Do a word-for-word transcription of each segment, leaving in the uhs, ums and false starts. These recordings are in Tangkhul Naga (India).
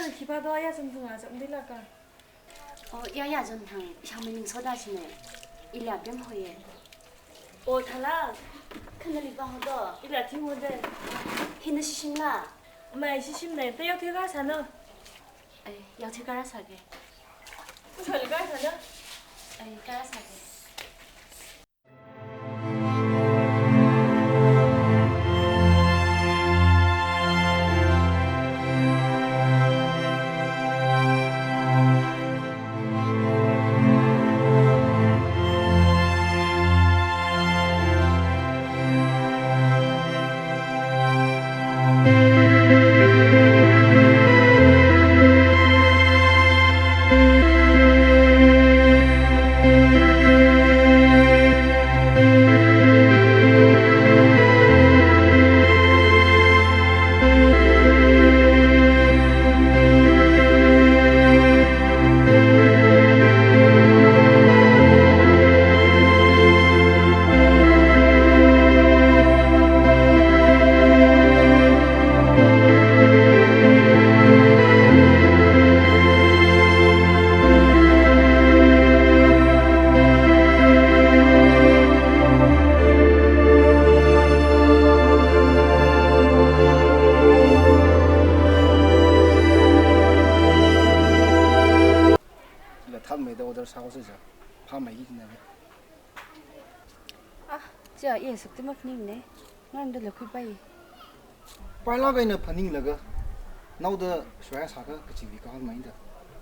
Khipā do ya zam thang a zam di laka. Oh, ya ya zam thang, shang maning soda chine. Ili apem hoye. Oh, thala. Khanali pa ho do. Ili athing ho de. Hina shishim la. Mai shishim ne, ta yau thika sāna. Ai, yau thika rāsāke. Khanali ka sāna. Ai, ka rāsāke. Chila thanmeida order sāhaosa ja. Phāmei ki kina ve. Ah, ja, i sukti maphaningne. Ngaranda la khuipai. Pailāk eina phaninglaga, naoda suya sāka kachiwui kahāng maida.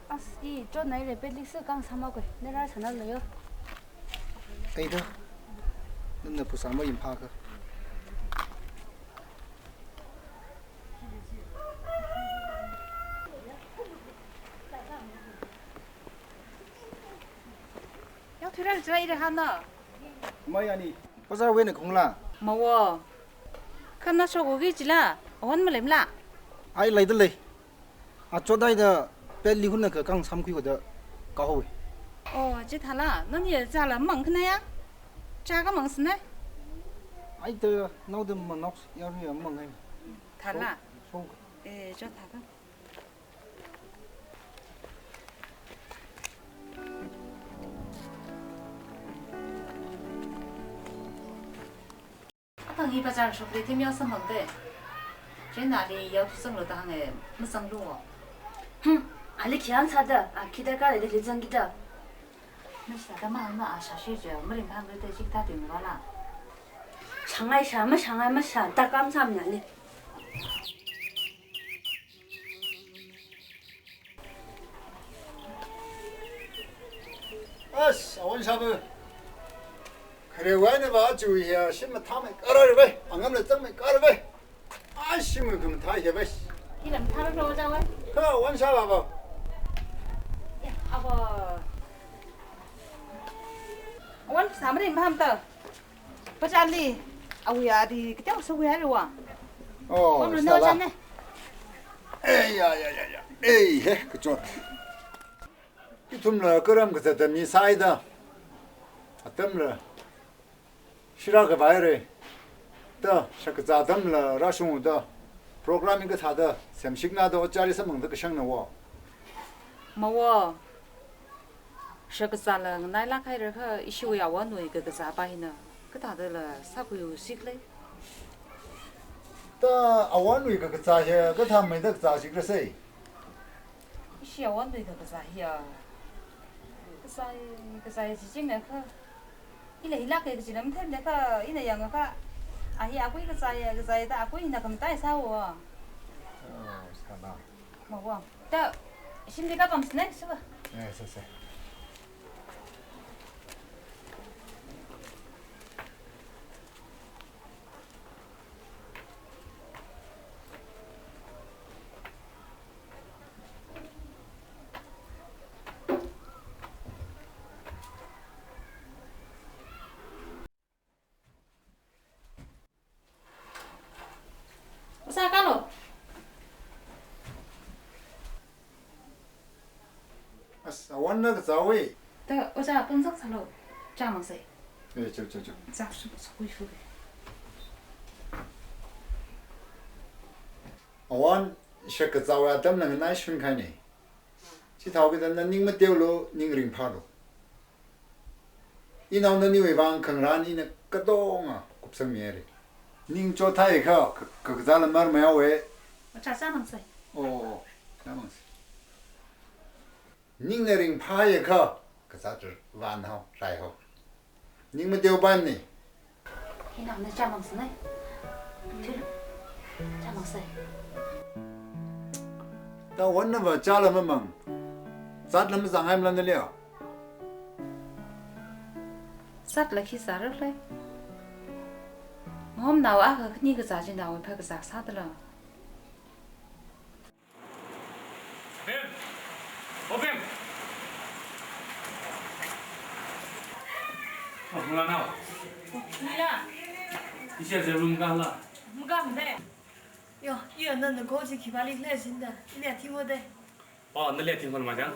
As, i chotnaire, pet li si kang sāma koi. Nara sāna layo. Eida, nana phasā marimphaka. Yau thuira chila ira hāna. Mai ani. Bazar wui eina khongla. Mawo. Kha na shokoki chila, Awon maleimala? Ai, leida lei. Achot haida pet li hunna ka kang samkhui koda kahaowe. Oh, chithala, nani ya zala mang khanaya? Chaka mang sāna? Ai, ta naoda manok ya ri ya mang ai. Thala. So, so. Eh, chot thaka. Athang hi bazar shokli thim yau samphangde. Chieina ali yau thusanglu da hānge, mazanglu o. Hmm, ali khi hāngsāda, a khi darkar leida khi zangkida. Mashāda mahāngna a shāshi je, marimphanglu de chikathā tingvala. Shāngai shā, mashāngai mashā, darkar masāmana ali. As, Awon shāva. Kharewui eina va aja hiya shim mathāmeikhararva. Angamla zangmeikhararva. Ai, shim khamathā hiya va. Ila mathāra lo jawa. Kha Awon shāva va. Ya, ava. Awon sāmari mahamta. Bazarli, awui ari kateokha sākhui haira wa. Oh, Awon sāla. Nao chane. Eh, ya, ya, ya, ya. Eh, he, kachot. Ithumla karam kazata mi sāhaida. Atamla shira kavai re. Da, shakazā atamla rāshungda. Program hi kathāda semshikna da ojāli samphangda kashangna wa. Mawo. Shakazāla nganailāk haira kha ishiwui Awonwui kakazā pa hina kathādala sākhuiu sikle. Ta Awonwui kakazā hi kathāmeida kazā sikra sei. Ishi Awonwui kakazā hiya. Kazā, kazā jijingna kha. Ila hilāke kaji lam themda kha, ina yangakha. A hi akui kazāya, kazāya ta akui hina khamatai sāwo. Oh, sāla. Mawo. Ta, shimli kapam sine, suwa. Eh, sā, sā. Ojā kalo. As, Awonna kazāwe. Ta, ojā pungzak sālo. Chāmang sai. Eh, chao, chao, chao. Zak su, su, kui fu. Awon, Shakazāwui atamla nganāshun kahaina. Chithākida na ning mateolu, ning ringphālu. Inao naniwui vang khangarān ina katonga kupsangmihaira. Ning chothaikha, ka, kakazāla marmeihaowa. Chā chāmangsa. Oh, oh, oh. Chāmangsa. Ningna ringphāhaiakha, kazāt vānhao, raihao. Ning mateopaimana. Hina na chāmangsa na. Thil. Chāmangsa. Tawon nava chāla mamang. Zātla mazanghaimala nali? Zātla khi zārarlei. Ngahomnao akha khani kazā chinaowui phākazā sādala. Bem! O Bem! Oh, mula nao. Mula. Ishi aja room kala. Mukam de. Yo, iya nana ko ji khipāli khalei jinda. Ili athing hode. Oh, nali athing hon majang?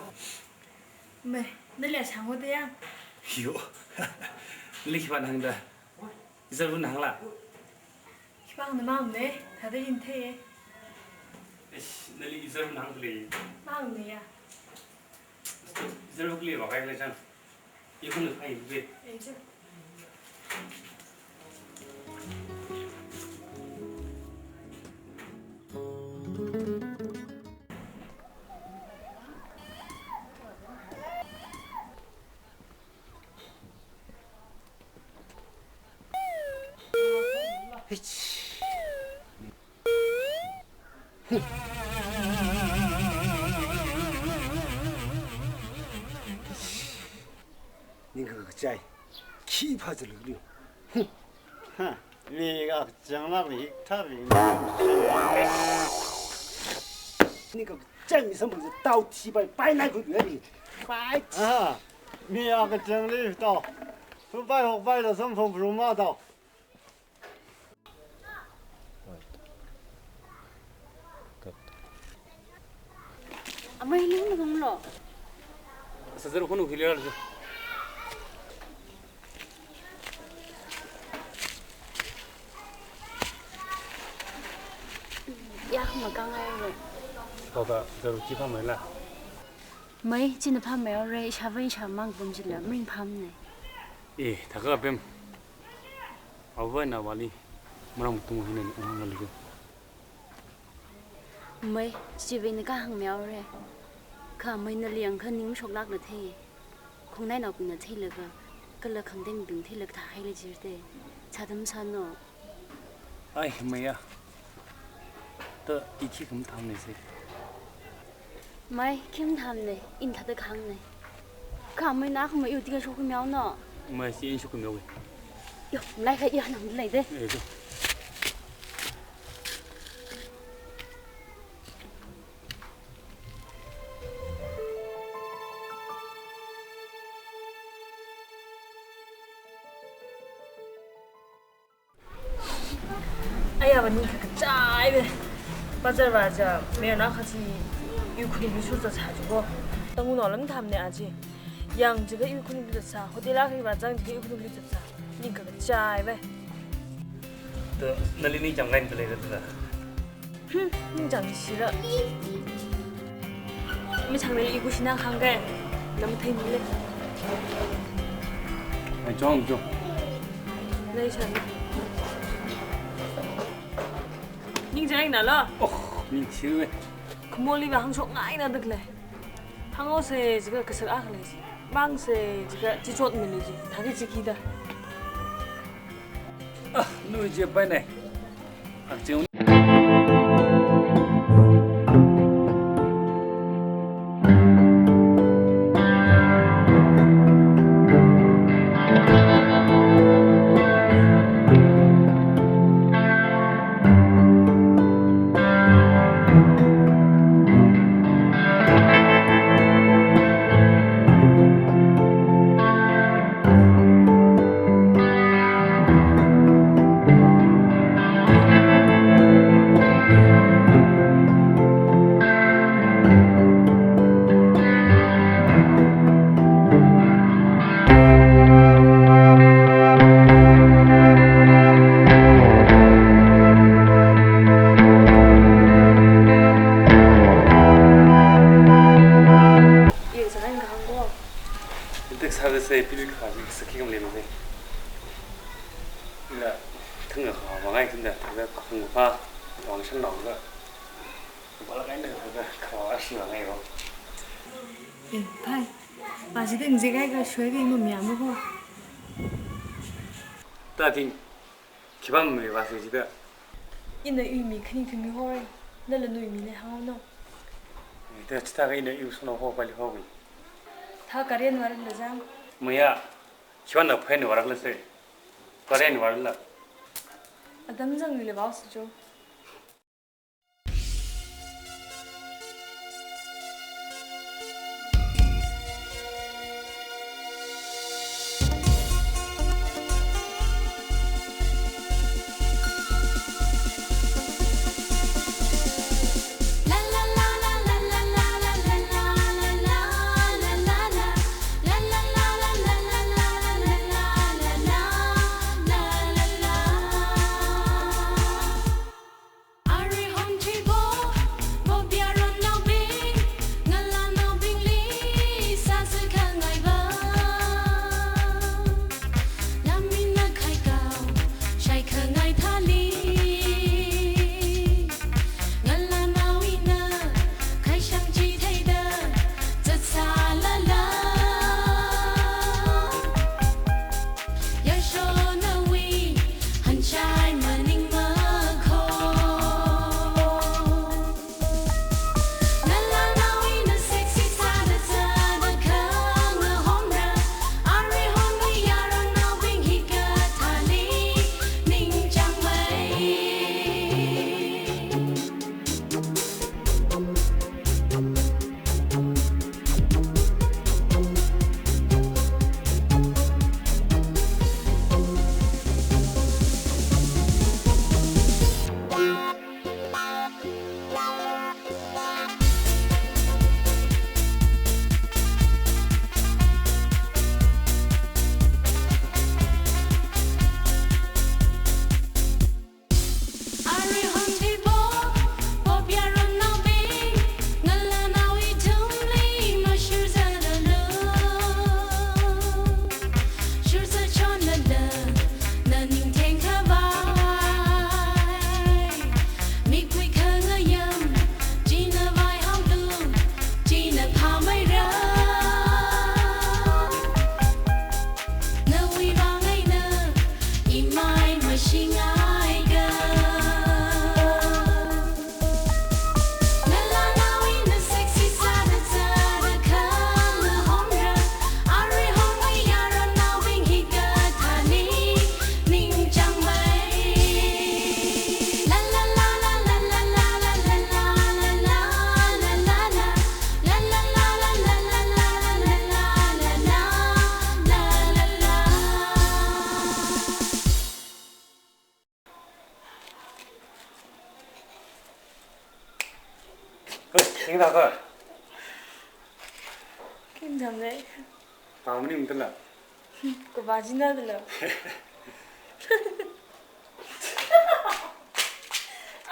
Mei, nali achang hode yang. Yo. Nali khipā hāngda. Ishi aja room hāngla. Khipāna mangna, thāda yin thei. Eish, nali ishi aja room hāngli. Mangna ya. Ishi aja room kali wa kai le chang. Ikhun hai be. Ei, chang. Hich. Ning kakachai. Khipā zaluk liu. Ha, mi kakachang lak li hik thar li. Ning kakachai mi samphang zi tao thipai, pai nai khui pai. Pai. Ah, mi kakachang li tao. Pai hok pai la samphang bru ma tao. Amei ling na ganglo. Sajar hunu hilir. Ya, makangai lo. Kau ka zaru chi phamei la. Mei, china phamei ore, ishavai ishamang pum jila, mring phamne. Eh, thaka Bem. Avāva̱ navāli, marāng tung hina ni unghang laligo. Mei, chiwui na kahāng miao re. Kha mei nali yangkha ning mashoklak na thei. Khongnainaobingna theilaga, kala khangdeng bing theilaga thāhaila jirte. Chādam sāno. Ai, mei ya. Ta i khi khamathāmne se. Mei, khi mathāmne, ina thāda kahāngne. Kha mei na khamei u tika shokmiao no. Mei, si in shokmiao we. Yo, mlai kha i hanang lei de. Eh, jo. Aya, va ning kakachai ve. Bazar va ja, mayarnao kachi, yu khuni lu shu zatsā jiko. Tangkhulnao lam thamne aji. Yang jiakha yu khuni lu zatsā, hotel akha va zang jiakha yu khuni lu zatsā. Ning kakachai ve. To, nali ningchāng ngai khalei khala. Hmm, ningchāng shira. Mi chāng le igu shina hāngke. Nam thei mile. Ai, chong, chong. Nai shan. Ningchāng na lo. Oh, ningchāng we. Khamoli va hāngshok ngaina dak le. Hānghaose jiakha kasak akha lei ji. Vāngse jiakha chichot mi lei ji. Thāki chiki da. Ah, nu je pai ne. Ak je. Thāda sāpili kha, sāki kam leimana. Ila, thang kha, vāngai thāda, thāda kha thang kha, vāng shannaoda. Bala kaina thāda, kha vāshi vāngai ro. Eh, phai. Pasi ding jigai ka shoi ka ima miyam ko. Thāda ting, khipam mi vāsi jida. Ina ui mi khani thimi hoi. Nala nui mi le hao no. Thāda chithā ka ina ui sono ho pali ho ui. Thā karen varan la jang. Maya, chiwan na phen varak la se. Karen varan la. Adam jang ui le vao su jo. King thaka. King tham le. Tham ni mtala. Ko ba jina dala.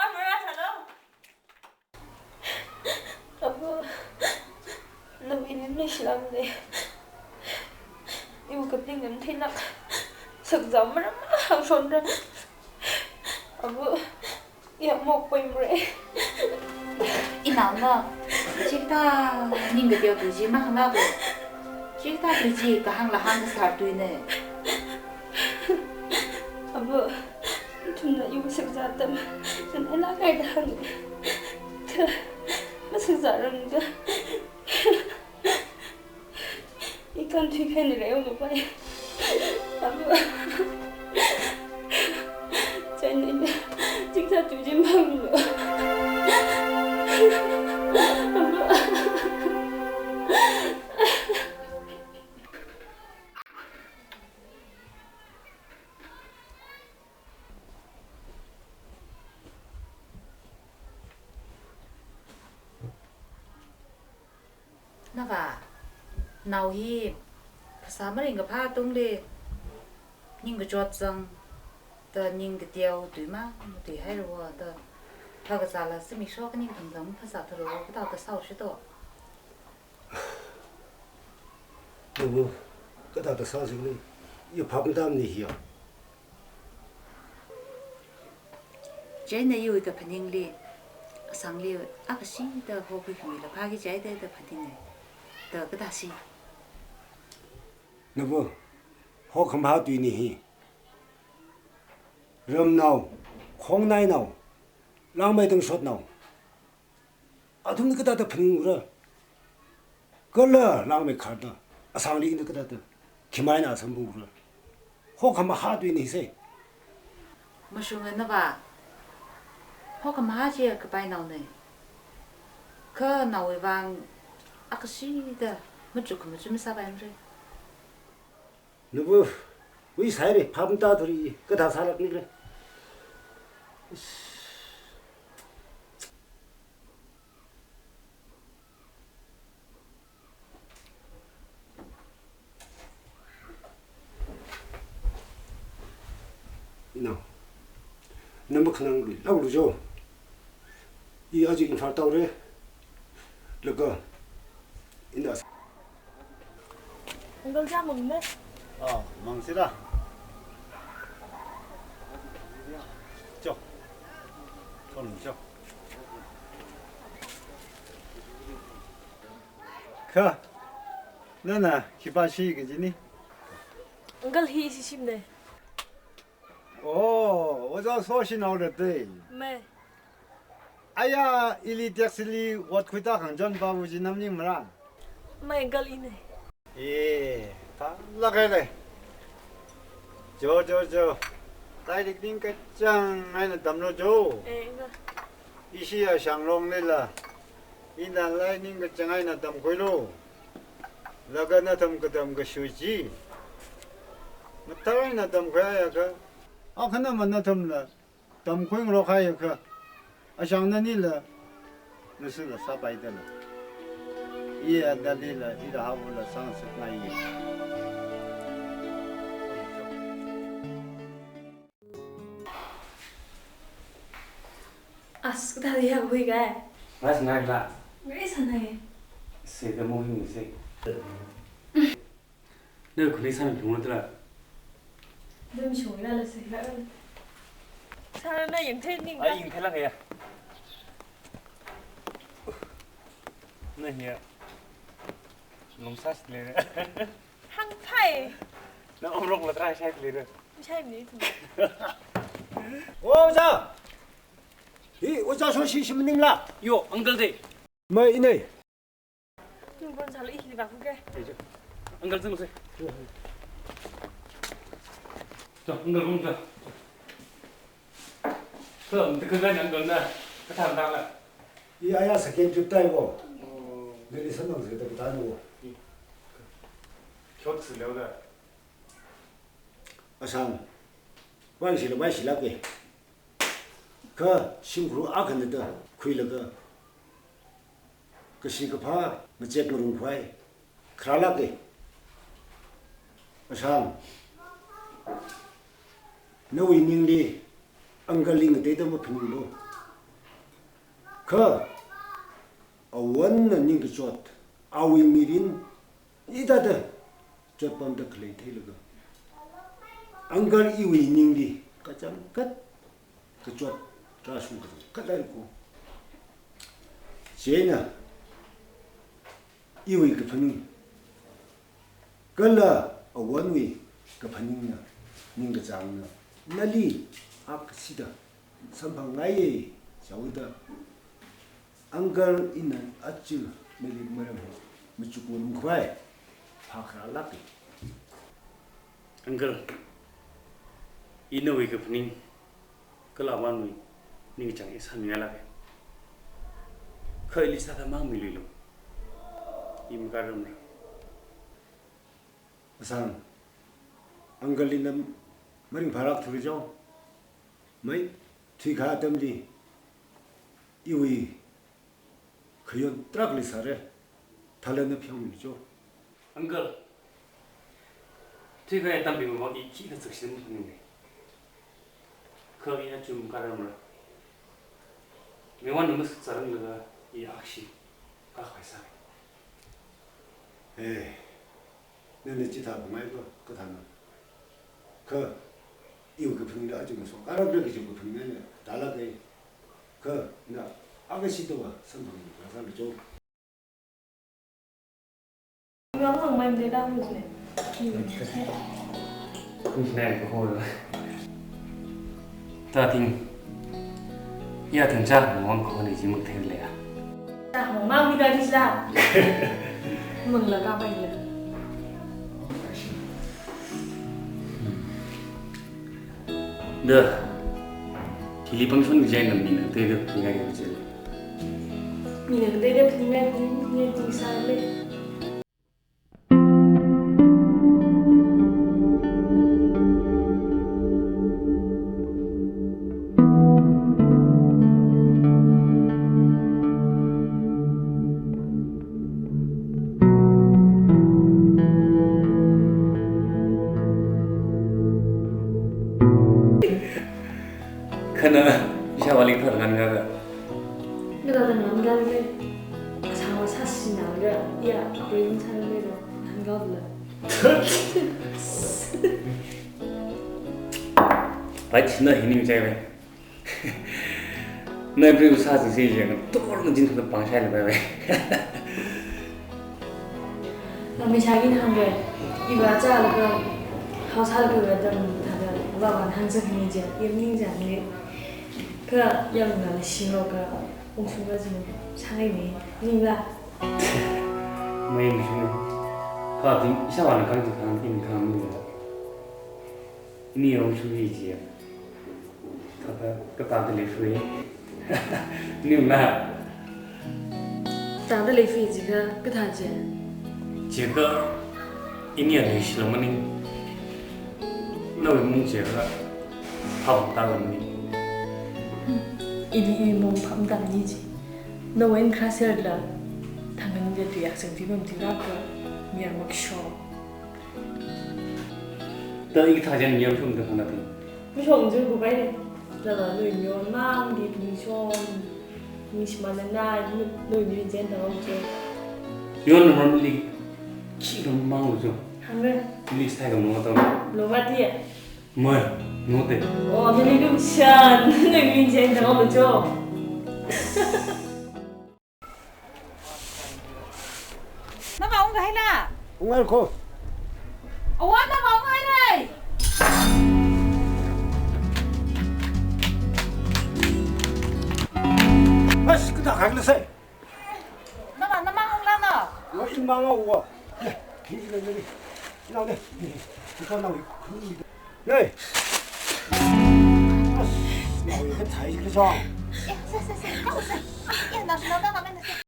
Amara salo. Abu, nawui nim leishilak le. Iwui kapling nim theilak. Sakzā maram hāngshonra. Abu, ya mok poimre. Inaona, chikathā ning kateothui chi mahānglak. Chikathā thui chi kahāngla hāngkasār tuina. Abu, nathumna iwui sakzā atam nganāngai da hānga. Kha masakzāranga. I kan thuikhaina reo lo pai. Abu. Chieina chikathā thui chi mahānglu. Abu. Nava, nao hi phasā maringkaphā tungli, ning kachot zangda ning kateothui ma, matui haira da, phākazāla zimiksho kaningthang zang phasā tharo, kathāda sāo shito. Nabu, Kathāda sāsāli, i phap matamni hiya. Chieina iwui kaphaningli, Ashangli akashida hokhuikhamila phāki kaji da phaninge. Da kathāsi. Nava, hokhamaha tuini hi. Ramnao, khongnainao, langmei tangshotnao, athumna kathāda phaningra? Kala langmeikharda, Ashangli ina kathāda, khi eina samphungra? Hokhamaha tuini se. Mashunga nava, hokhamaha chi kapainaona. Kha nawui vang akashida machuk machuk masāpaimara. Nava, wisai re, phap matāthura, kathā sālakni re. Inao, na makhanangluilaolu jo. I aja Imphal taora. Laga, ina. Uncle, chā mangna? Ah, mangsila. Cho. Cho, cho. Kha, nana khipāshi kajini? Uncle, hi ishi shimna. Oh, ojā Soshinao da te. Mei. Aya, ili taxi li ot khuida khangachonpava chi na maningmara? Mei, uncle, ina. Eh, thālāka le. Cho, cho, cho. Lairik ningkachāng eina tamlu cho. Eh, uncle. Ishi Ashang longlila, ina lairik ningkachāng eina tamkhuilu. Laga nathum katam kashui chi mathālāk eina tamkhuiakha, akhana ma nathumla tamkhuingarok haiakha, Ashang nanila, nasila sāpaidala. Iya dalila, ida haola sāngasakngai. As, kathāda ya hui kai? Ngai sāngai la? Ngai sāngai. Se da mo hin se. Na khuni sāmi phung tla. Dam shung la la se la. Sāra na yangthei ning. Ai, yangthei la ya. Na hiya. Lungsas le. Hangphai. Na omrok la try shai le. Shaimni. O, ojā. Hi, ojā Soshi shi maningla? Yo, uncle de. Mei, ina. Ning bon sālu, i hi vākhuike. Uncle zingse. Cho, uncle, uncle. Kha, mtakha uncle na, kathāda la? I aya second trip tai wo. Oh. Nali samphang se da kathāna wo. Khot si leo da. Ashang, vāshila, vāshilāke. Kha shimkhur akhana da khuilaga, kashi kaphā ngazek ngarumkhavai kharālāke. Ashang, nawui ningli uncle li ngateida maphaninglu. Kha awonna ningkachot, awui mirin hithāda chotpamda khalei theilaga, uncle iwui ningli kachangkhat kachot rāshung kachangkhat lei ko. Chieina iwui kaphaning kala awonwui kaphaningna, ningkachāngna nali akashida samphangngaiye, chaoda uncle ina aja nali maram machukrumkhavai phākharālāke. Uncle, i nawui kaphaning kala awonwui ningkachāng i sāmingailāke. Kha ili sāda mangmiluilu. I makaramra. Ashang, uncle li na maringphālākthura cho. Mei, thuikahai atamli iwui khayon tarākha leisāra. Thala na pheomilu cho. Uncle, thuikahai atamli mavang i khikha zakshim phaninge. Kha i aja makaramra. Miwon na masak tsaran laga i akhashi kakhavai sāke. Eh. Nana chithā phangai ko, kathāna. Kha, iwui kaphaningla aja masong, karak karak kaji kaphaningna, tālāka. Kha, na, aga sitowa, samphang, rāsālu cho. Iwui angmang mai mde da huzne. Huzne ko. Tāthing. Ya thing cha, mong ko ni ji muk thei le ya. Cha, mong mang ni ka ji la. Mong la ka bai le. Da. Hili pangshon kajina mina, tui da, mina kajina. Mina kajina, mina kajina, mina kajina. Khana, ishāvāli kathāda ngahānga. Kathāda ngahānga. Asāva sāsina ga, ya, brain sāna ga, ngahānga la. Bai china hini chai bai. Nai pri usa si si jeng, tukor ngajin thang pangshai le bai bai. Nami chagin hangre, iva cha laga, hao sā laga dam thāda, va van hang sa hini je, yam ning jang le. Kha yam na le shing lo kha, ung sung la jing, sangai me, ning la. Mai ung sung. Kha ting, ishāvāna kang ting kang ting kang ning la. Ini ung sung ni je. Kathā, kathāda leifui. Ning na. Thāda leifui jiakha, kathā je. Jiakha, ini a leishi lo maning. Nawui mung jiakha, phap tāla maning. Ini iwui mung phap tāla ni ji. Nawui eina kharā serla, thangkhan de tu yak seng ti pam ti lāka, mi a mak sho. Da ik thajen yam shum da khana ti. Mashong ju ku bai ne. Lava lui myon mang di mashong. Mishmana na lui myon jen da ong jo. Yon ram li khi ram mang jo. Hangre. Li stai kam no to. Lo ma ti ya. Mai, no te. Oh, ni lui shan. Lui myon jen da ong jo. Nava ung kahai la? Ung kahai ko. Awa, nava ung kahai rai. As, kathā kahai la sai. Nava, nava ung la na. Wa in mang awa. Ni, ni, ni, ni. Nau ni. Ni, ni. Ni, ni. Hey! As, nau hi kathā hi kachang. Eh, se, se, se, kau se. Eh, na shina ta na men se.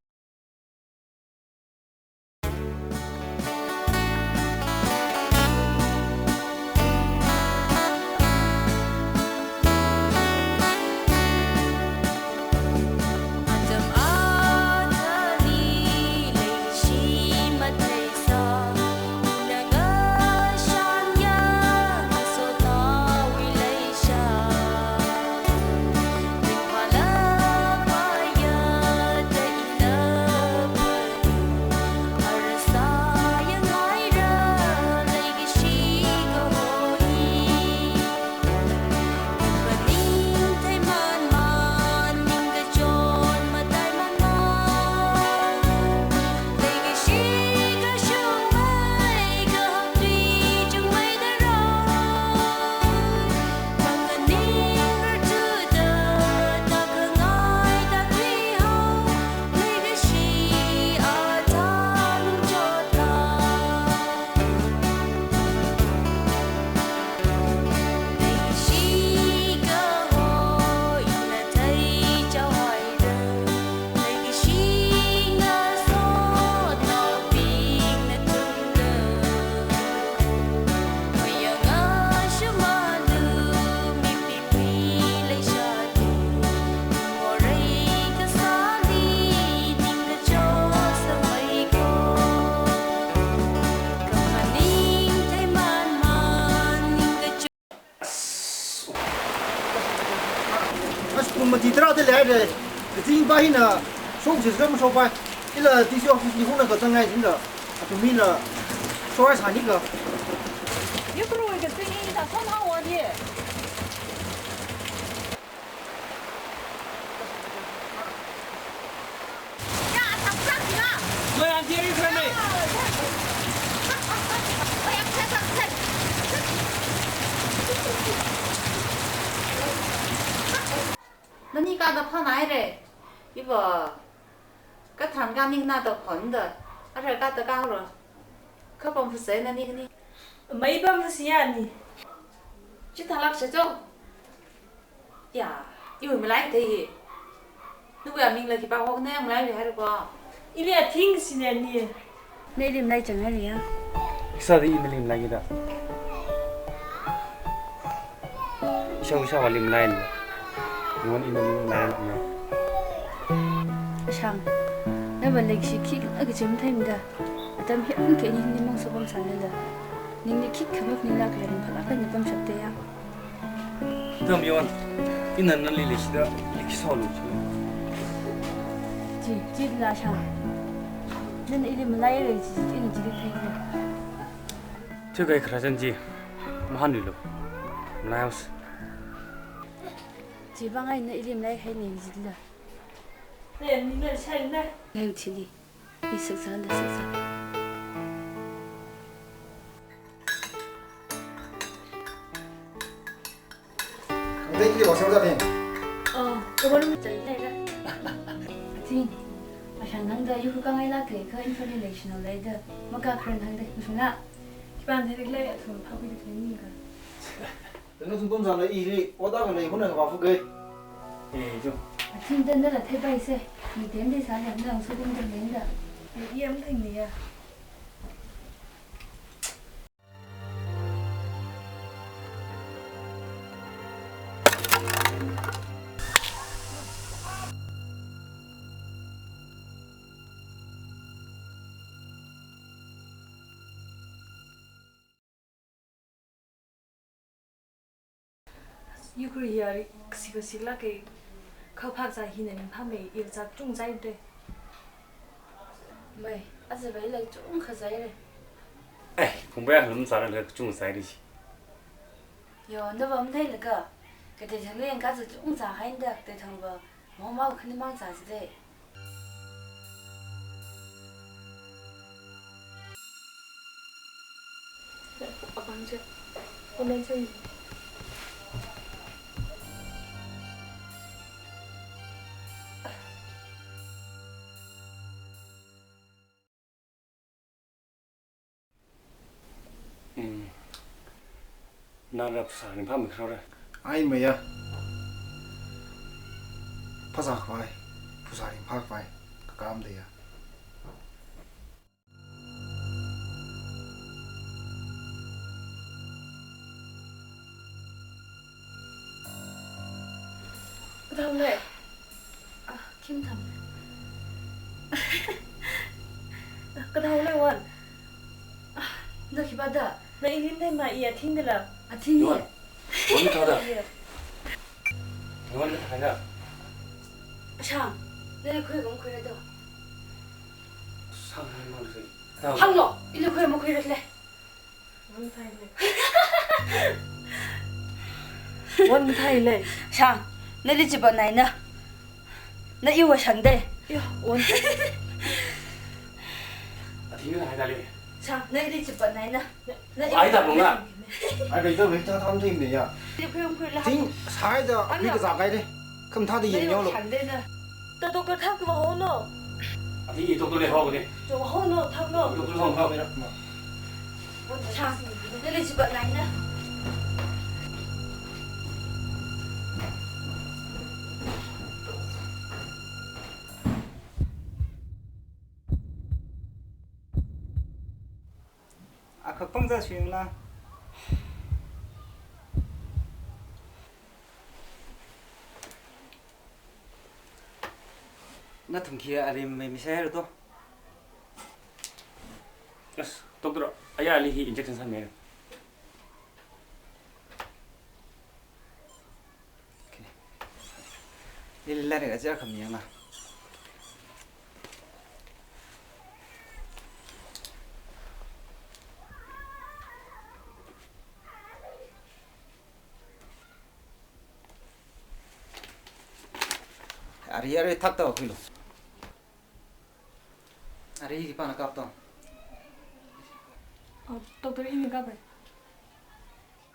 As, pung mati tarāda leire. Kazing pa hina, shok jis kam shok pa. Ila D C office li hona kazang ngai jin la. Athum hina, Choice hani ka. Yukruwui kasing hi ta samhaowa di. Ya, tak tak ya. Mai, aunty, are you coming? Nani kada phānai re. Iva. Katharan kaning na da phon da. Ara kada karo. Kapam phusai nani kani. Mai pam phusi ya ni. Chithalak shacho. Ya, iwui malai thei hi. Nawui aming la khipākhok ne malai ri haira ko. Ili Athing sine ni. Na ili malai chang haira ya. Sāda i nali malai da. Ishāvā ishāvāli malai ni. Ngon i nali malai na. Ashang. Nava leikashi khikha kachim theimada. Atam hi ang ke ni ni mong so pamsālala. Ningli khikha mak ningla kala ringphālāk eina pamshapta ya. Tam yon, ina nali leishida, leikasolu chu. Chi, chi la sha. Nana ili malai re chi, chi, ina chili thei re. Chu kai khara chan chi, mahanlu. Malai haosa. Chi bang ai na ili malai hai ne jila. Ne, ni na shai na. Ngai chili. I saksa da saksa. Ang dai kili wasang sa din. Oh, kawan mi chai lai ra. Athing, ashang nang da yu ka ngai la ke ka information lai da. Maka kren hang da, mushuna. Kipan thai lai athum pha kui thai ni ka. Tana thum pam sa la ili, oda ka lai huna ka fu gai. Eh, jo. Athing tana la thai bai se. Ni ten de sa la na su kum da lai da. Ni yam thai ni ya. Yukri ya, kasi kasi la ke, kau phak za hi na ning pha mei, il za chung zai de. Mei, aza bai la chung kha zai re. Eh, phung bai lum za la chung zai de. Yo, na bam thai la ka, ka te thang le ka za chung za hai da, te thang ba, mo ma khani mang za de. Abang je, abang je. Hmm. Nana phasā ringphāmei kharao ra? Ai maya. Phasā khavai, phasā ringphā khavai, kakam da ya. Kathang le. Ah, khim tham. Kathang le wan. Ah, na khipā da? Na ili ne ma i Athing de la. Athing ni. Yuan. Wan ka da. Iya. Wan ka da. Shang. Na khui bang khui ra do. Shang ni mang se. Hang lo. Ili khui ma khui ra le. Wan thai le. Shang, nali chipa nai na. Na iwa shang de. Yo, wan. Athing na hai na le. Shang, nali chipa nai na. Na iwa ai ta bung na. Ai bai ta bai ta tham thim de ya. Ni khui khui la. Ting sai da. Ana. Ni ka za kai de. Kham thāda yin yong lo. Shang de na. Ta doctor thak ma ho no. Athing i doctor le ho ko de. Jo ho no, thak no. Doctor ho ho. Shang, nali chipa nai na. Akhak pang za shing la. Nathum khi arim mei mi sai to. Yes, doctor, aya ali hi injection sāmei. Okay. Ili lairik aja khami yang la. Yare thakta khuilu. Ari hi khipāna kapto? Oh, doctor ina kapai.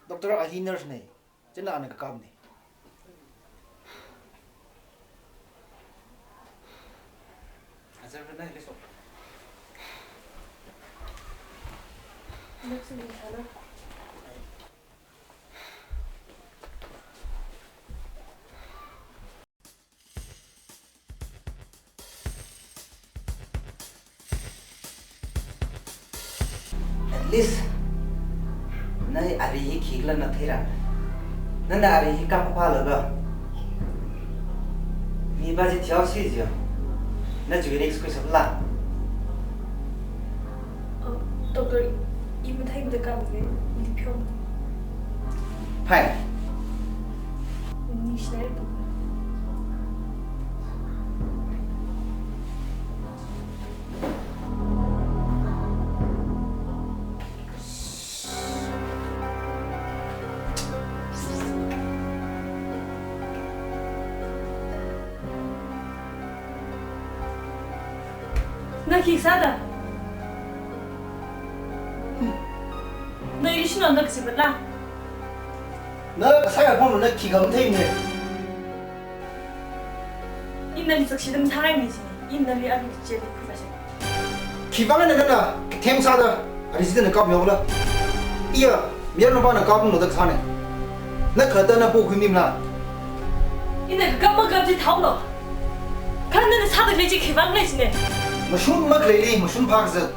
Doctor a hi nurse ne. China ana kakapne. Azar na leso. Nurse ni sana. At least, na ari hi khikhala na theira. Nana ari hi kapālaga. Mipā chi thihaosi jiya. Na jui risk khuisāpala. Oh, doctor, i mathei mathei kapne, i phyo. Phai. Ningshilei, doctor. Na khi sāda? Na ili shino na kasi patla? Na kasā ya pon na khi kam thei ne. Ina nali sakshi dam sāngai ni si. Ina nali abi che li khuipa se. Khivang na na na them sāda. Ari si na kap myo la. Iya, miyar na ba na kap no da sāne. Na khata na po khuimim la. Ina kap ma kap ji thao lo. Kha nana sāda khalei chi khivang lei sine. Mashun makhalei li, mashun phak zat.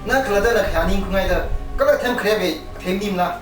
Na khalatta na khayā ning khungaida, kala them kharebe, them nimla.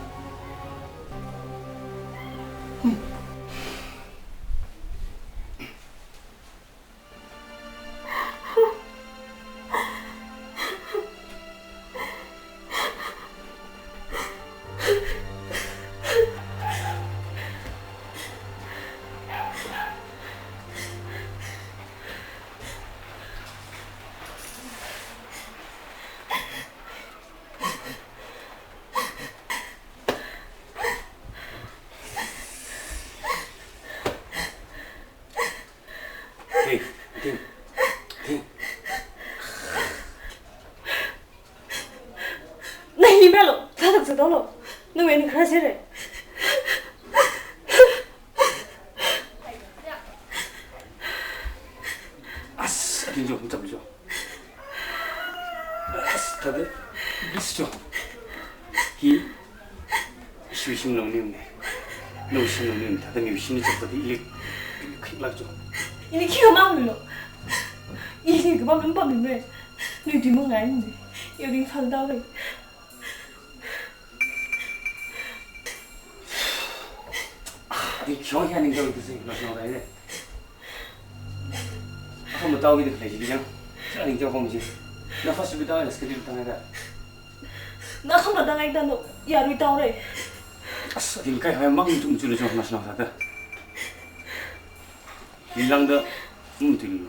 Ting, ting, ting. Nai ni melo, tatak sa dolo. Nawui ning khara sere. As, ating jo, machap jo. As, thāda, please jo. Hi, ishi wishing long ni ne. No wishing long ni ne. Thāda mi wishing ni chapta di ili, ili khik lak jo. Ini khi kama lo. Ini kama lo, pam ni me. Ni di mo ngai ni. Yo ding phal dao le. Di kyong ya ning dao di se, no no dai le. Akha matau ki de khlei ji yang. Sa ning jao khom ji. Na first bi dao na schedule tang da. Na kha ma dang ai da no, yarui dao re. As, din kai hai mang chung chung chung mas na sa da. Din lang da, um, ting.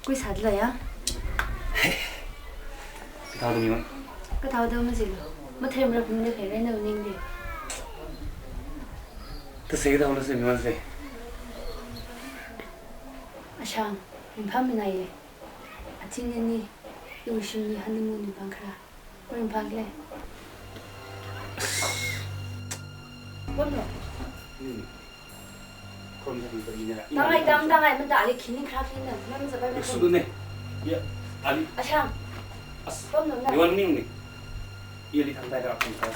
Kui sādala ya? Kathāda mi wan? Kathāda majilu. Mathei mara pumda khairei na uning de. Ta se kathāda se mi wan se. Ashang, ringphāmei nai ye. Ating ani, iwui shimli honeymoon ringphākhala. Ringphākhala. Bono. Hmm. Khon sa ringphā ina. Tangai tam, tangai mada ali khini krak khina. Nam zabai ma. Isu ne. Ya, ali. Ashang. As. Bono na. Yuan ning ni. Iya li tangtai ra khon sa.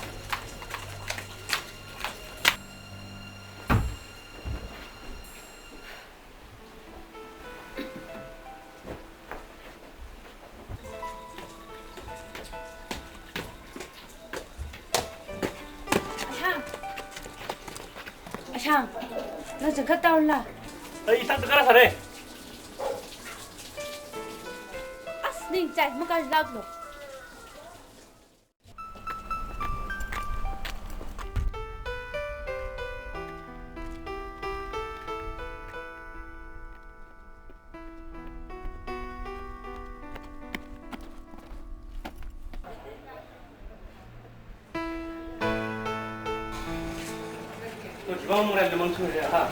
Ashang. Ashang. Na jangkhat taula. Ai, tang takara sare. As ning chai, maka lak lo. Bang ran mang chu ya ha.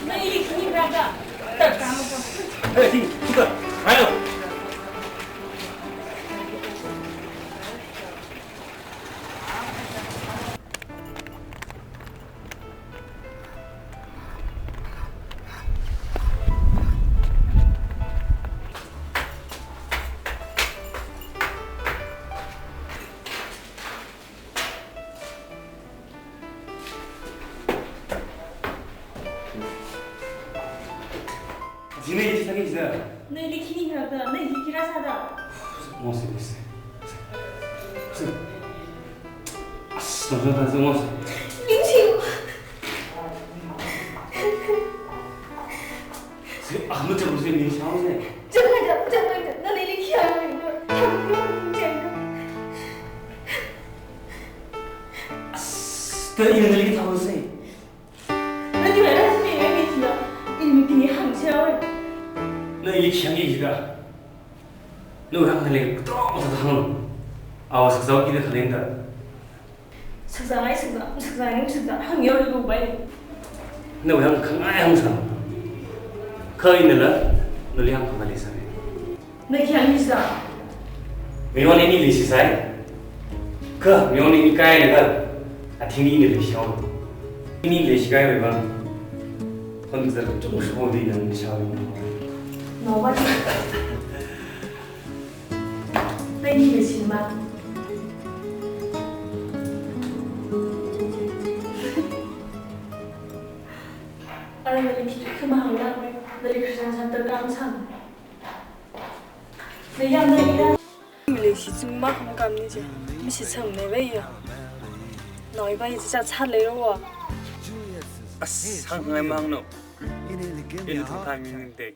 Nali khi rāda. Tak kamu. Eh, ting, suka. Ayo. Jine, jine, jine. Nali khi rāda, nali khi rāsāda. Mo se, mo se. As, no, no, no, mo se. Ningshi. Se, ah, mo se, mo se, ningshi, mo se. Chāngmei da, chāngmei da, nali khi rāda, chāngmei da. As, ta ina nali thao se. Nali wai rāsi mi ngai mi thila, ina mi tini hāngsi haowa. Nali khi hāngki jida. Nawui hāng hānglei katonga sāda hānglu. Awo sakzao kida khaleng da. Sakzangai sakza, sakzangai sakza, hāngyo lu bai. Nawui hāng khangai hāngsā. Kha inala, nali hāng khangai leisāi. Na khi hāngki sā? Miwon ini leishisai. Kha, miwon ini kailaga, athingli ini leishihaowa. Ini leishikai wui vang. Khon zar chung shubo di nang leishihaowa. No, what? Na ini leishima? Ara nali khi khi mahāngla, nali Christian Center kamsang. Nayam na ina. Mili shi tsung ma kham kam ni je. Mi shi tsang ne bai ya. Noi bai ji cha cha lei ro wa. As, hāngngai mang no. Ina thang thang mi ning te.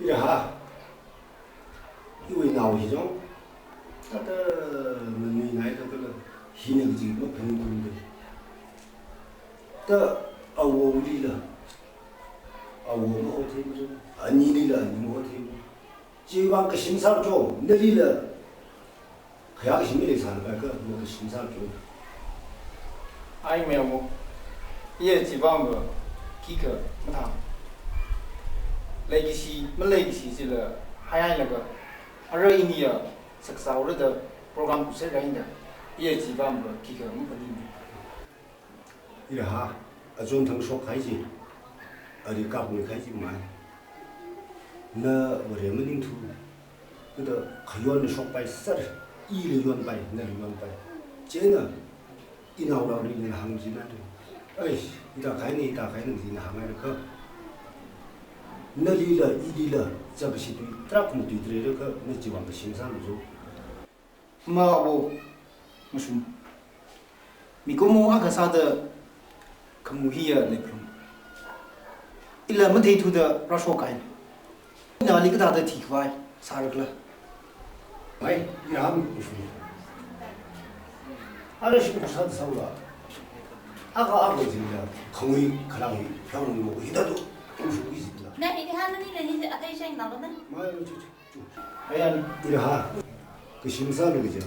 Ira ha. Iwui nao hi jong. Tata nganui nai tata la. Hina kaji maphaning kum de. Ta awolila. Awo mahothei majo. Anilila ani mahothei. Chiwui vang kashim sācho, nalila. Khayā kashim leisālaga kha, na kashim sācho. Ai mei mo. Iya chiwui vang ba, khikha, mathang. Leikashi, maleikashi chila, hai hailaga. Ara iniya, saksa ura da, program kuser kainda. Iya chiwui vang ba, khikha, maphaning. Ira ha, achon thang shok hai ji, ari kap ni khai ji mai. Na ware maning thu, kuda khayon na shok pai sar, ila yon pai, nala yon pai. Chieina, inao rao ri na hāng ji na tu. Ai, ita khai ni, ita khai ni ji na hāngngai kha. Nalila, ilila, chap shi tui, trak mu tui tre kha, na chiwui vang kashim sālu jo. Ma wo, mashun. Mikumo akha sāda khamu hiya leiphalung. Ila matheithuda rāshok kai. Nali kathāda thikhavai sārakhala. Mai, ina ham mashun. Ara shi kusāda sāula. Akha akha jila, khamui khalang hi, khalang lo, hithāda, kushu ki jila. Na, ini hān nani le ni atai shang na lo na. Mai, chu, chu. Ayan. Ira ha, kashim sālu kaja,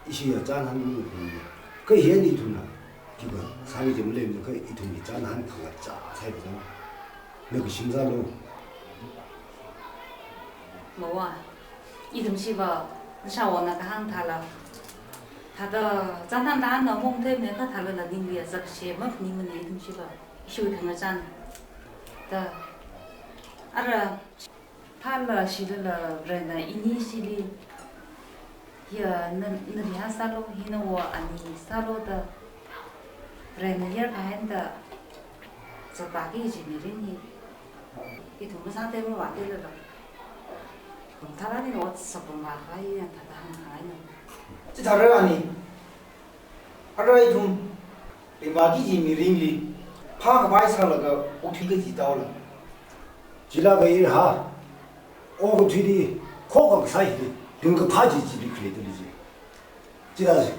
ishiya chānhān lu kuni. Kha hi ani ithumna, kiba, sāli jam lem kha ithumli chānhān khangacha sāi kaja. Na kashim sālu. Mawa, ithum shiva, nasha wana kahāng thala. Thada, chānhān than na mong them ne kha thala la ningli azak she, maphaning mane ithum shiva. Ishiwui khangachan. Ta, ara, Phala shilala rena ini shili. Ya, na, nali ha sālu, hina wa ani sālu da. Rena yar kahaina da. Zatpāki ji mirin hi. Ithum masāte mavāte lala. Kum thala ni ot sapum vākhavai ya thada hāngkhavai na. Chithāra ani. Ara ithum. Ringvāki ji mirinli, phākhavai sālaga, okathui kaji taola. Chila kaji ha, okathuili, khokha kasā hili, ringkaphā ji chili khalei tali ji. Chila ji.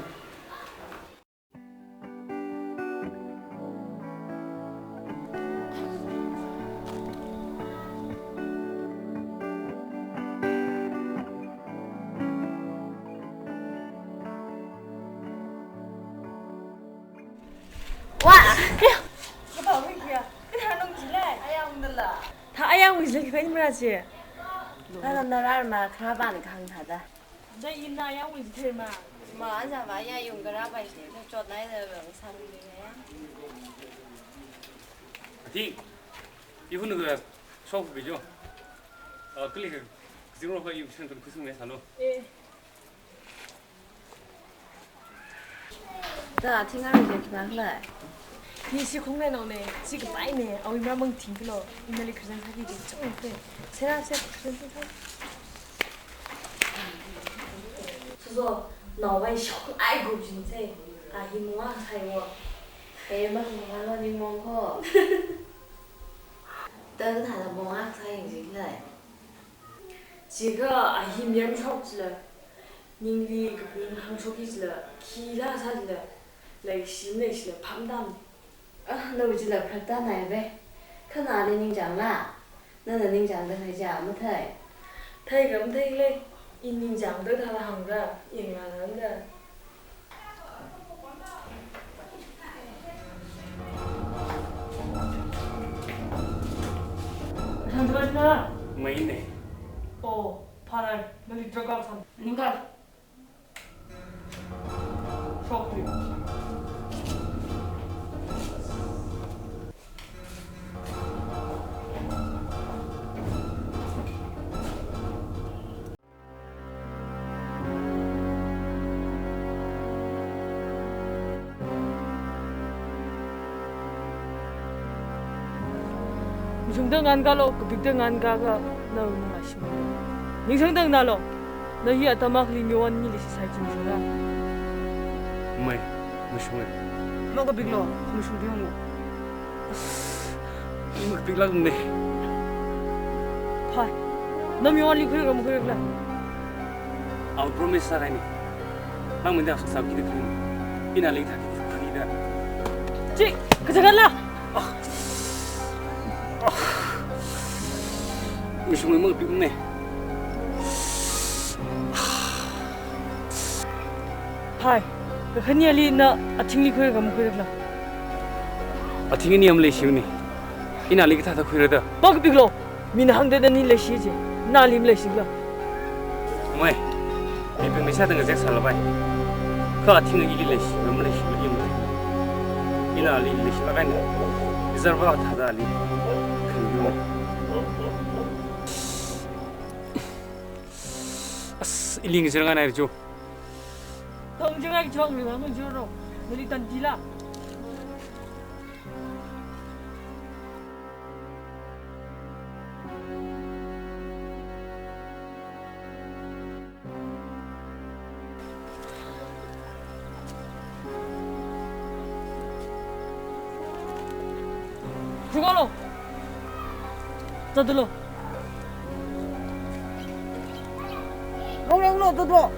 Aya! Kapā hui kia? Kathā nung chila? Ayang dala. Thā ayang hui chila khi pai ni mara chi? Nana narar ma kharā ban khang thāda. Dai ina ayang hui thei ma. Ma aja ma ya yung kharā bai chi, chot nai da bang sang ni ya. Ati, ihun ga shop bi jo. Ah, kali ka zero ka yung chen kan kusung ne salo. Eh. Da, thinga reject na lai. Ni si khong ne nong ne, si kapai ne, awui mara mang thing kilo, ina li present sāki ji chung ne. Sera se present sāki. Suzo, no wai shok ai group jing se. A hi mua sai wo. E ma mua lo ni mong ko. Da da da mua sai jing lai. Jiakha a hi miam shok jila. Ningli kaping hāngshok ki jila, khi la sā jila, leishi leishi la pham dam. Ah, nao jila pharta nai ve. Kha nali ningchāng la. Nana ningchāng da hai ja mathei. Thei kam thei le, i ningchāng da thāla hāngda, i ngala hāngda. Thang thang na. Mai ne. Oh, phanai, mali drug out san. Ningkal. Mashungda ngānkālu, kapikda ngānkākha, nawui ningla shimlu. Ningsangda ngānalu, na hi atam akhali mi wan mi leishi sai chi mashungra. Mai, mashungra. Makapiklu, mashung biunglu. Makapik lak ne. Phai, na mi wanli khuirakra makhuirakra. I'll promise sākahaina. Nang mandi aksuk sāki da khuini. Ina lei thāki da khuini da. Chi, kachakan la. Mashungmei makapik ne. Phai, kakhane ali na athingli khuirakra makhuirakra. Athing ani am leishi ne. Ina ali kathāda khuira da. Makapiklu. Mina hāngda nani leishi ji, nali maleishi kala. Mai, mibing leisāda ngazek sālapai. Kha athing ili leishi, maleishi, maleishi. Ina ali leishi lakahaina. Izar va thāda ali. Khandu. As, ili ngazek nganai jo. Tong jingai chong mi mang jo ro. Nali tan dila. Shungalo. Tadalo. Lo, lo, lo, tadalo.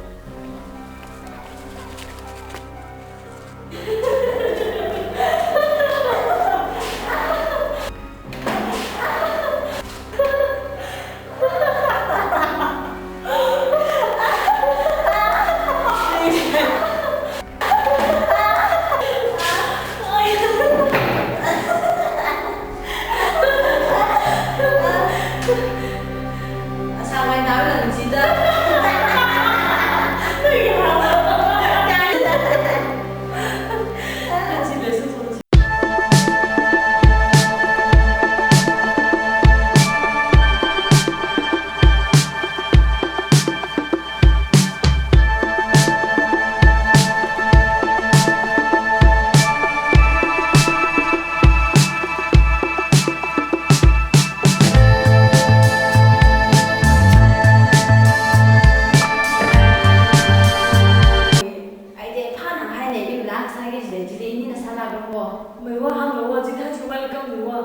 Aide phānang haine, imlak sāki jile, jile inina sālak rongbo. Meiwa hānglo wa, jithā chiwuivang kam lo wa.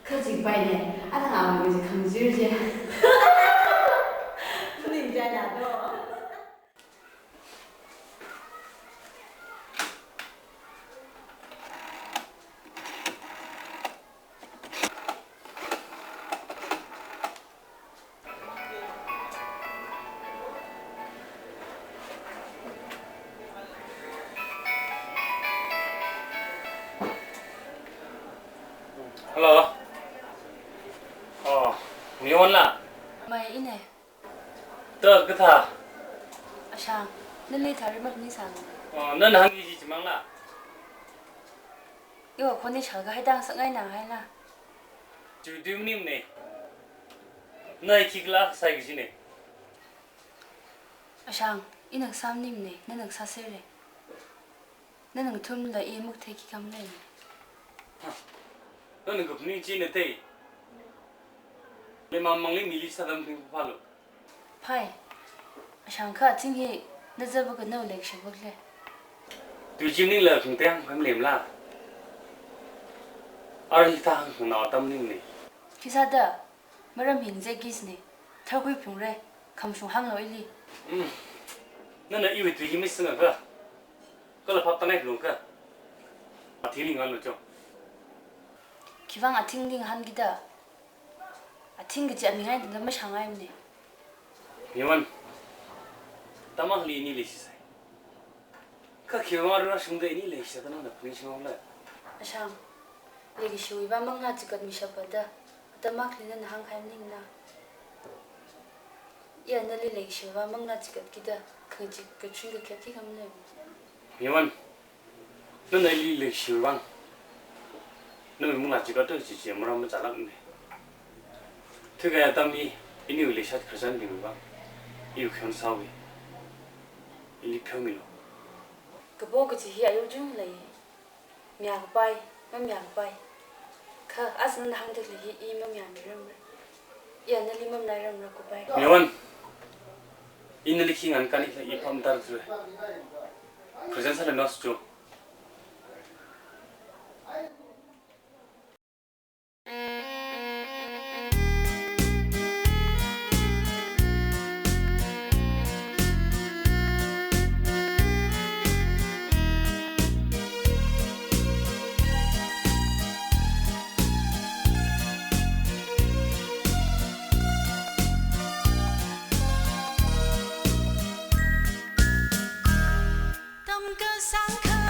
Kha chipaine, ana ngā mei ji khangzir je. Phuning jana do. Hello. Oh, Miwon la? Mai, ine. Da kathā? Ashang, nali thāri makhaning sālu. Oh, nana hāngki kaji chimang la? Iwui khon hi shākahai tang sāngai na hai la. Chiwui tui maningmane. Na hi khikhala sāi kajine. Ashang, ina kasā maningmane, nana kasā sāre. Nana ngathumla i matheiki khamale. Ha. Nana kaphaning chi na thei. Leimamangli mili sāda matheiphalu. Phai. Ashang kha athing hi na zaba ka nao leikashiva khala. Tui chi maningla khangatei hāngkhamale la. Ara hithā hāngkhanao atam maningmane. Khisāda, maram hi ngazekki sāne, tharkhui phungre, khamashung hānglu ili. Mm. Nana iwui tui hi misāngakha, kala phap tāngai khalungkha, athingli ngahānlu cho. Khivang athingli ngahānkida, athing kaji amingai tangda mashāngaimane. Miwon, atam akhali ini leishisai. Kha khiwui vang rāshungda ini leishida nana phaningshinghaole. Ashang, leikashiwui vang manglā chigat mishappa da, atam akhali nana hāngkahai maningmana. Iya nali leikashiwui vang manglā chigatkida, khangachee kachun kakhepki khamale. Miwon, nana ili leikashiwui vang, nawui manglā chigatda chichi maram machālākmane. Thuikahai atamli, iniwui leishat khararchanbingwui vang, iwui khayonsāwui, ili pheomilu. Kapo kaji hi ayung chungda lei. Mayākapai, mamayākapai. Kha, aja nana hāngda khalei hi i mamayāmiramra. Iya nali mamalairamra, goodbye. Miwon, ina nali khi ngahānkāni khala i phap matārakthura. Khararchan sālui naosa cho. Tamkasang kha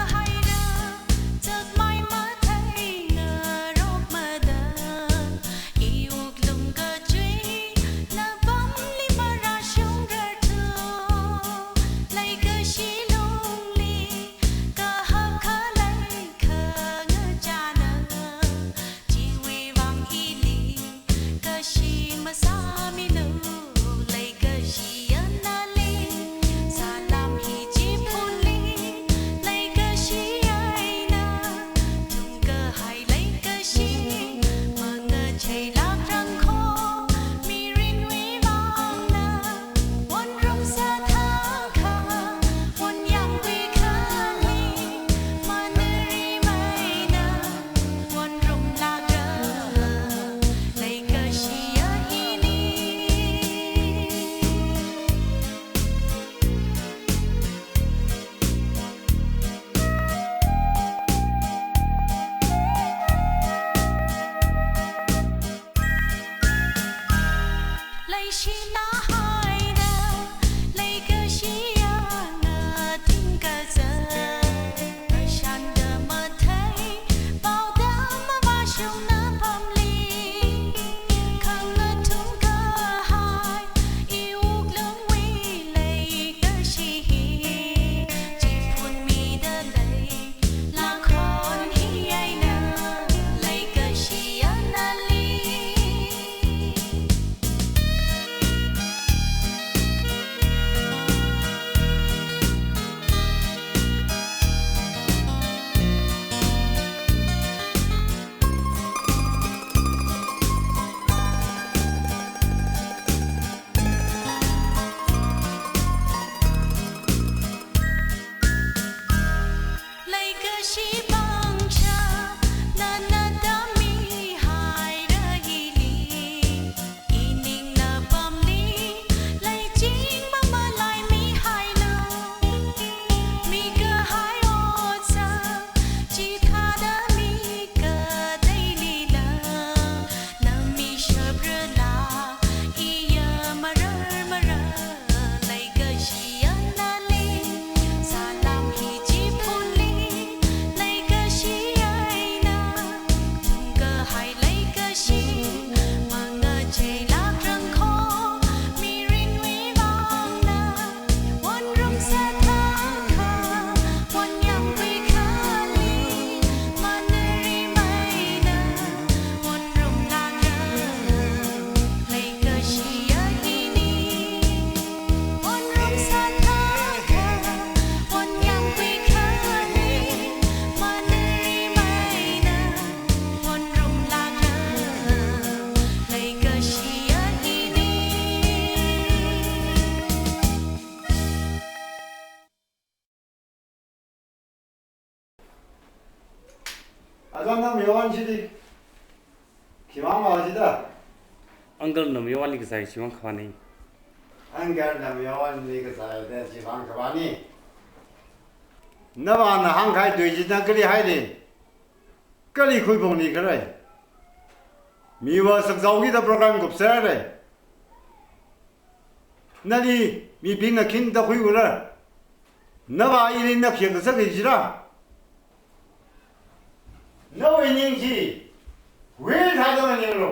Yawan chili. Khivang va chida. Uncle na miyawanli kazai chivang khavāna. Uncle na miyawanli kazai da chivang khavāna. Navāna hāngkahai tui china kali haili. Kali khuiphungli khalei. Miva sakzaokida program kupserlei. Nali mibingna khinda khuiura. Navā ili na khayang kasā kajira. Nawui ning chi, wui thāda maninglu.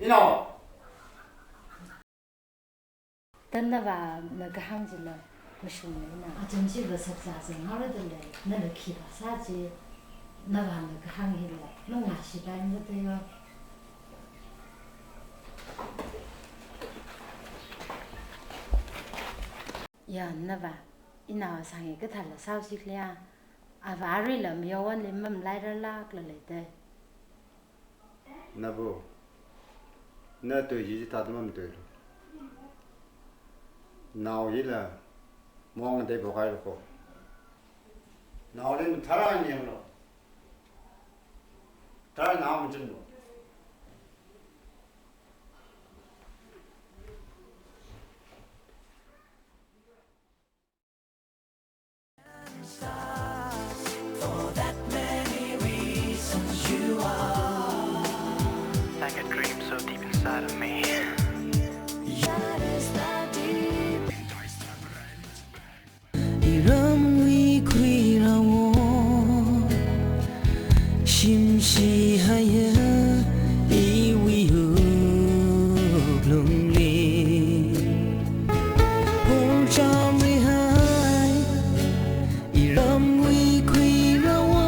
Inao. Tan navāna kahāng chila mashungna ina. Acham chiva saksa zanghaoda lei, nala khi vāsā chi, navāna kahāng hila, nung la shipai matayo. Ya, navā, inao sāngi kathāla sāo sikliya, avā aruila miyawanli mamalairarlākla leida. Nabu, na tui chi chithāda mamatuilu. Nao hila, mong dei bokhailu ko. Naoli mathara ninglu. Thara nao machunlu. Like a dream so deep inside of me. Iramwui khuirāwo, shimshi haiya iwui wuklungli. Pongcham rihai, iramwui khuirāwo.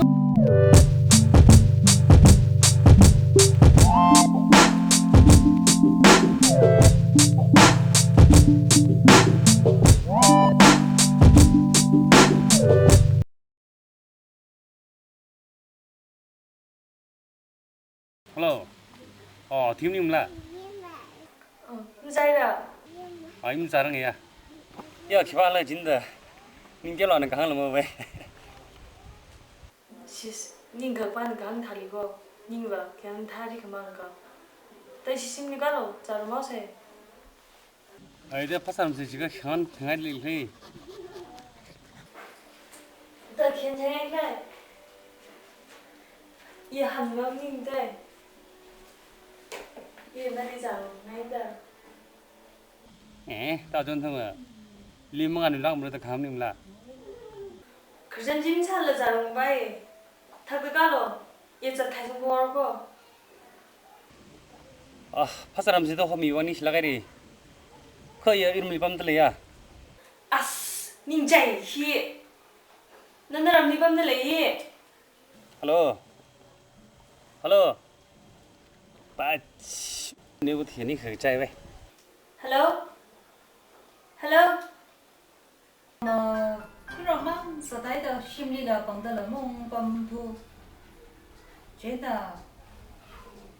Hello. Oh, thim nimla? Oh, mzaira? Ah, imzarang ya. Ya, khiwala jinda. Ning kelo na kahāng lama bai. Sis, ning kakpan kahāng thāli ko. Ningva kahāng thāli kamang ka. Tai sisim ni kalo, zar mau se. Ai, da phasā ramse jiakha khan thangai lei lei. Da khen thangai lei. Ye han ngam ning dai. Ye nali zang ngai da. Eh, ta jon thang. Lim mangan lak mura ta kham ning la. Khristian jim sa la zang bai. Thak ka lo. Ye zat khai sung bor ko. Ah, phasā ramse to homi wani shilak ai ri. Kho ya iramli pamda leiya. As, ning jai hi. Nana ramli pamda lei hi. Hello. Hello. Pach. Ni bu thiani kha jai bai. Hello. Hello. Na, khuirāmang sātaida shimlila pangdala mung pamthu. Chieina,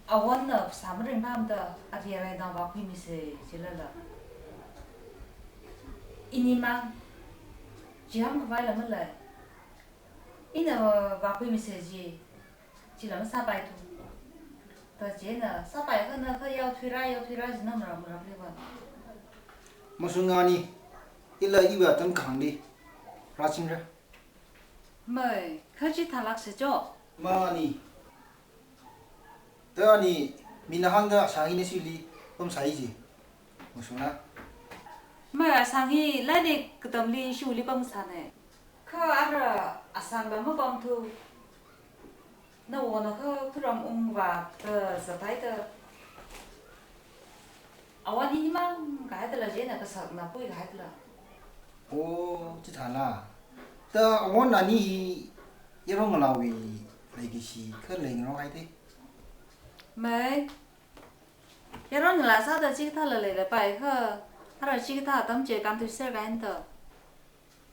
awonna sāmaringpamda, aviarai na vākhuimise jilala. Inimang, jiham khavaila malai. Ina vākhuimise ji. Chila masāpaithu. Ta chieina, sāpai khana kha yaothuira, yaothuira jina mara mara leiva. Mashunga ni, ila iva tam khangdi. Rāchingra. Mai, kha chithālakse jo. Mani. Ta ni, mina hāngda sāngi na shili, pamsai ji. Mashunga. Mai asāngi, laidi katamli shili pamsane. Kha ara asāngla mapamthu. Nawona kha khuram ungva ta zataida. Awon inimang kahaidala jina kasakna pui kahaidala. Oh, chithāla. Ta awon ani hi yaron ngalāwui leikashi kha leingarok haide. Mai. Yaron ngalā sāda chikathāla leila pai kha. Ara chikathā tamche kam tu ser kahaida.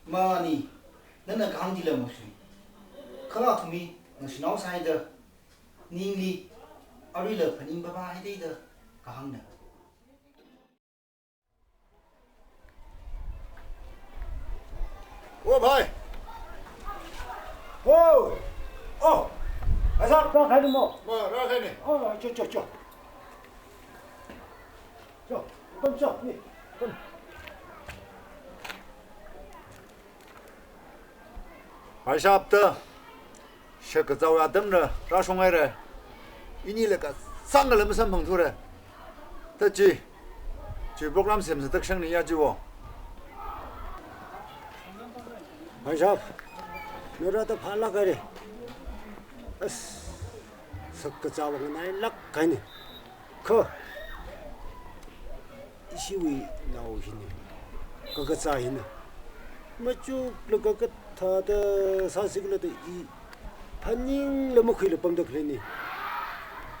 Mani, nana kahāng chila masui. Kala thumi, nasinao saida. Ningli, aruila phaning papa haida, kahāngna. Oh, bhai. Oh. Oh. Bhai sahab, rākahaina mo? Ma, rākahaina. Oh, cho, cho, cho. Cho, come, cho, ni, come. Bhai sahab da, shakazao atamla rāshunghaira. Inila kasāngla masamphangthura. Da chi, chi program semsa takshang ni ya chi wo. Bhai sahab, nara da phalak haira. As, shakazao nganailak kahaina. Kha, ishiwui nao hina, kakazā hina, machuklaga kathāda sāsi khala da i phaningla makhuila pamda khaleina.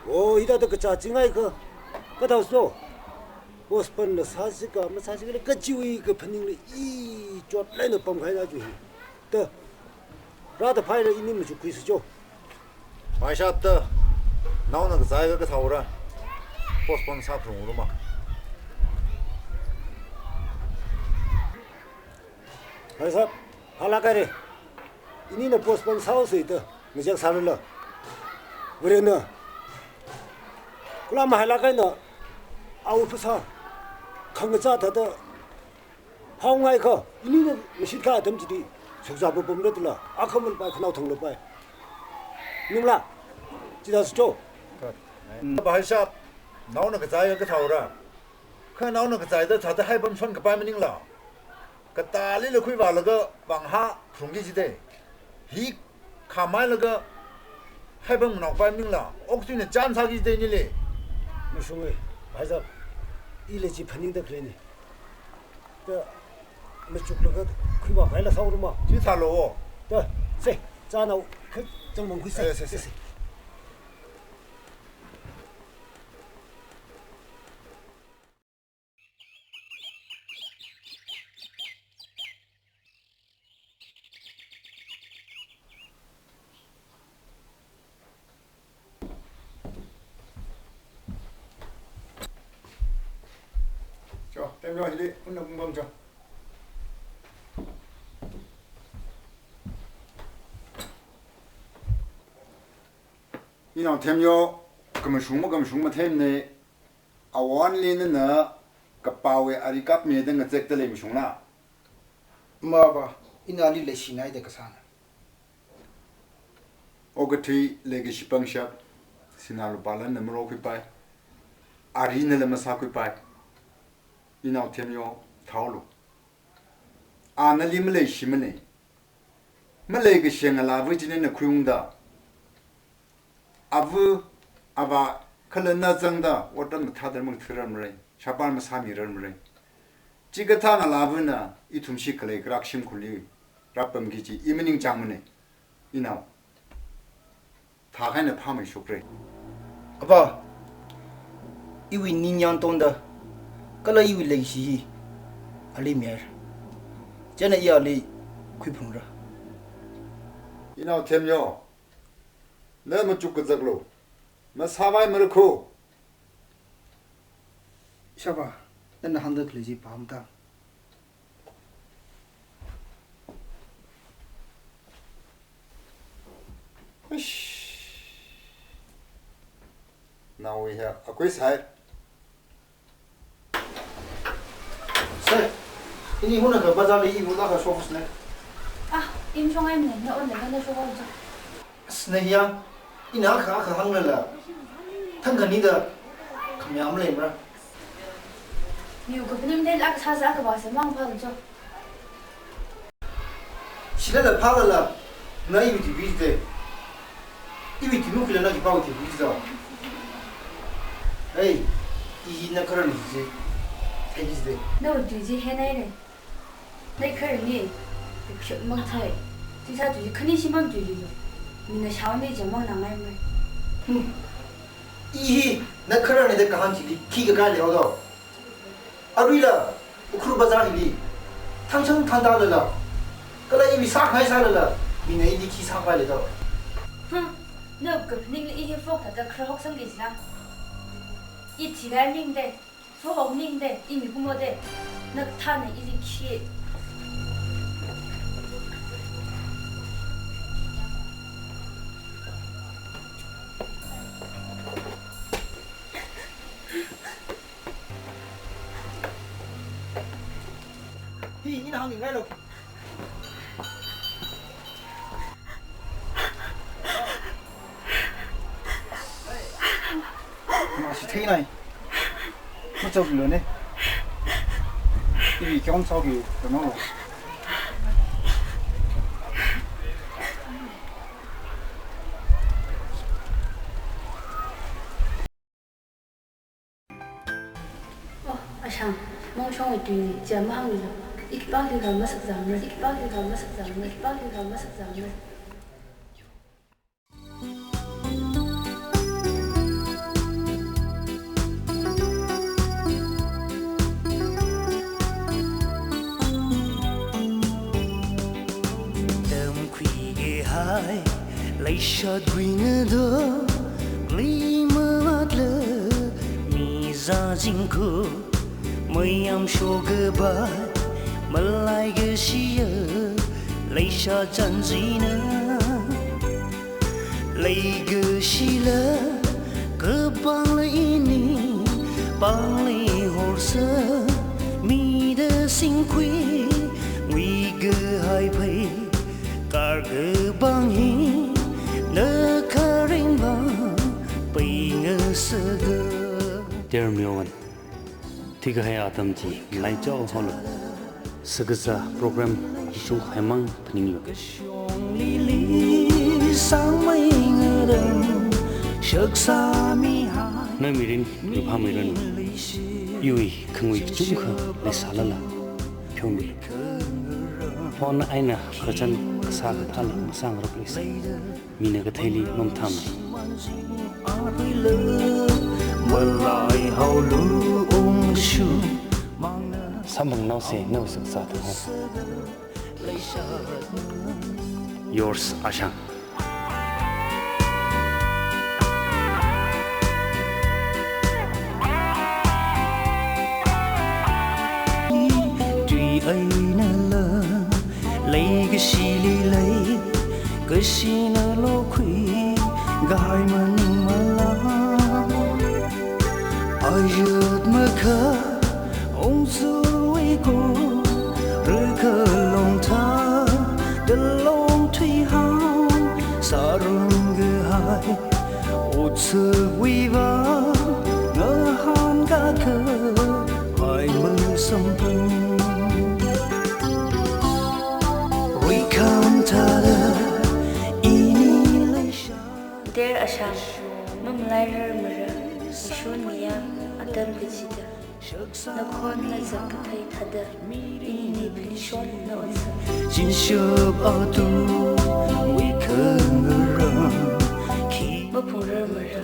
Oh, hithāda kazā chingai kha, kathāso, postpone la sāsi kha, masāsi khala kajiwui kaphaningla i chotlaina pamkahaina chi hi. Da, rāda phaira, ini machukkhuisa cho. Bhai sahab da, naona kazāi kha kathāura. Postpone sāphalungra ma. Bhai sahab, phalak haira. Inina postpone sāhaosa da, ngazek sārala. Varena, kala mahailak eina, awui phasā khangachā thāda haongai kha, inina mashit kahai atam chili, shakazā papamla tala, akhamang pai, khanao thangla pai. Ningla, chithāsa cho. Mm. Bhai sahab, naona kazāi kha kathāura. Kha naona kazāi da thāda haipam shon kapai maningla, katālila khuivālaga vānghā phalungki jida. Hi khamailaga haipam nganaopai maningla, okathuina chān sāki jida nili. Mashunga, bhai sahab. Ila chi phaningda khaleina. Da, machuklaga khuivākahaila sāhaora ma. Chithālu wo. Da, se, chānao, kha, changmang khuisa. Eh, se, se. Se, se. Cho, Themyo, hili, unna kungpam cho. Inao Themyo, khamashung makhamashung matheimana, awonli nana kapāwui ari kapmida ngazekda lei mashungla? Mapa, ina ali leishinai da kasāna. Okathui leikashi pangshap, sinā lupāla na marokhuipai, arinala masākhuipai. Inao Themyo, thaolu. A nali maleishimana. Maleikashi ngalāva china na khuiungda. Ava, avā, kala na zangda, otram mathāda mangthurarmara, shāpar masāmirarmara. Chikathā ngalāvana, ithumshi khalei karak shimkhurli rāpamki kaji i maningchāngmana, inao. Thākha eina phāmeishokra. Apa, iwui ningyāng tongda, kala iwui leikashi hi ali mihaira. Chieina i ali khuiphungra. Inao Themyo, na machuk kazaklu, masāvai marakhu. Ishāvā, nana hāngda khalei chi pamda. Eish. Naowui hi akui sai. Sir, ini hunakha bazarli iwui unakha shokhusa ne. Ah, ina shongaimana, na unlakha na shokhusa. As, na hiya, ina akha akha hānglala, thangkhanida khamayā maleimara. Miwui kaphaning dei, akha sāsa akha vāsa mang phālu cho. Shilala phālala, na iwui thuipida. Iwui thuimakhuila na khipāwui thuipida. Ei, i hi na kharan hi chi. Theikida. Nawui tui chi hinaira. Na kharan hi, khipmang thai. Chi sātui chi khani shimang tui hi lo. Mina shaoni jamang nangaimara. Hmm. I hi, na kharan hi da kahāng chili, khi kakai leihaodo. Aruila, Ukhrul bazar hili, thangshang thangda lala, kala iwui sākhangai sālala, mina ili khi sākhavai leido. Hmm, nawui kaphaningli i hi frog thāda kharā hoksangki jila. I thikahai maningda, frog hok maningda, i mikumo da, nakathāna ili khi. Hāngningngailo. Masi theinai. Machaklone. Iwui kayong sāki, kano. Oh, Ashang, Mongshongwui tuini, chia mahāngmilu. Ikhipākli kha masakzanglu, ikhipākli kha masakzanglu, ikhipākli kha masakzanglu. Tamkhuikahai leishat khuinado, lima atla, mi zazingku, mayam shokabai, malaikashiya, leishat chanzina. Leikashila, kapangla ini, pangli horsa, mida singkhui, nguikahai phei, karkapang hi, na kharing vang, peingasaka. Dear Myowan, thikahai atam chi, laichao holo. Sakazā program issue haimang phaninglu. Na mirin, na phamiranu. Iwui khangui kachungkha leisālala pheomilu. Phone eina khararchan kasā kathāla masāngarok leisa. Mina katheili mamathamei. Samphangnaosa, nawui sakazā thang ho. Yours, Ashang. Tui einala, leikashili lei, kashina lokhui, kahai maningmala. Ayat makha, ongzurwui ko, rikhalong thā, dalong thuihao, sārung kahai, otsakwui vang, ngahānkakā, ai masamphang. Ruikham thāda, ini leisha. Dear Ashang, mamalairarmara, ishun miya, atam kachida. Nakhon nazak kathei thāda, ini phalishonna otsak. Chinshap atu, wikhangaram, khi. Maphungrarmara,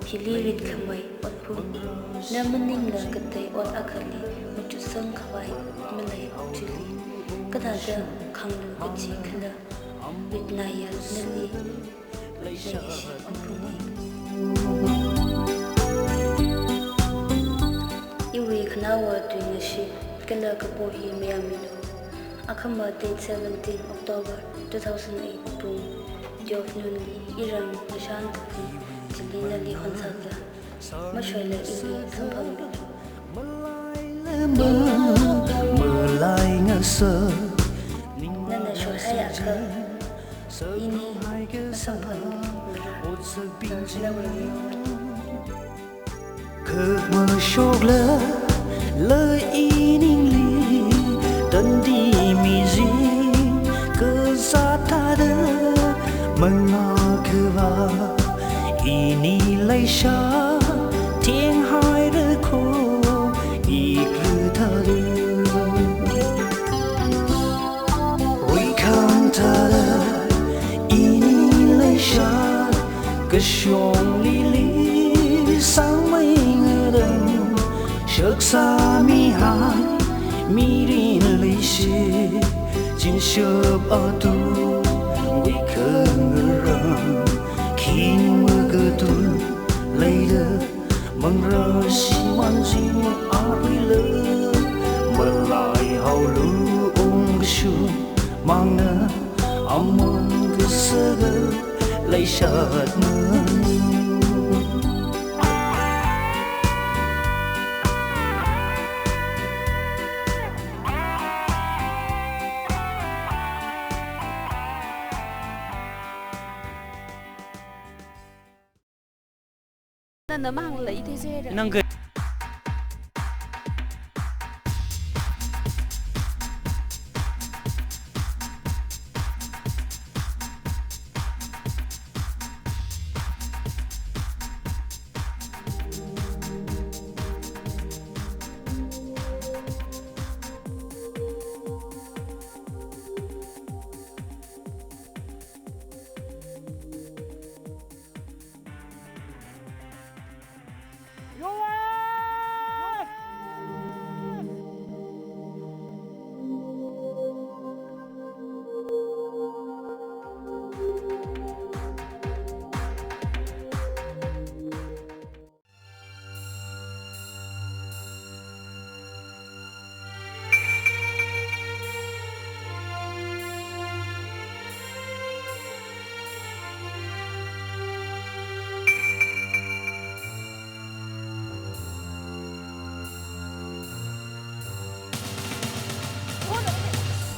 hili ritkhamei otphun. Na maningla katei ot akhali, machutsang khavai, malei chili. Kathāda khanglu kachi khala, ritnaya nali. Iwui khanaowa tuingashit kala kapo hi mayāmilu. Akhama date seventeen October two thousand eight pung twelve noon li iram ngashan kapung chili nali honsāda. Mashoila iwui samphangmilu. Nana shoihaiakha, ini masamphangmira. Khak mashokla, la iningli, tandi mizing, kazāt thāda, mangā khavā. Ini leisha, thenghaira kho, iklu thāda. Ruikham thāda, ini leisha, kashong lili, sāngmei ngarang, shaksa mihai, mirin leishi, chinshap atu, wikhangaram, khin makatun, leida, mangra shimān shim aruila, malaihaolu ungkashun, mangna, amang kasā, leishat mani. Nana mahāngla ithei sera. Nang ka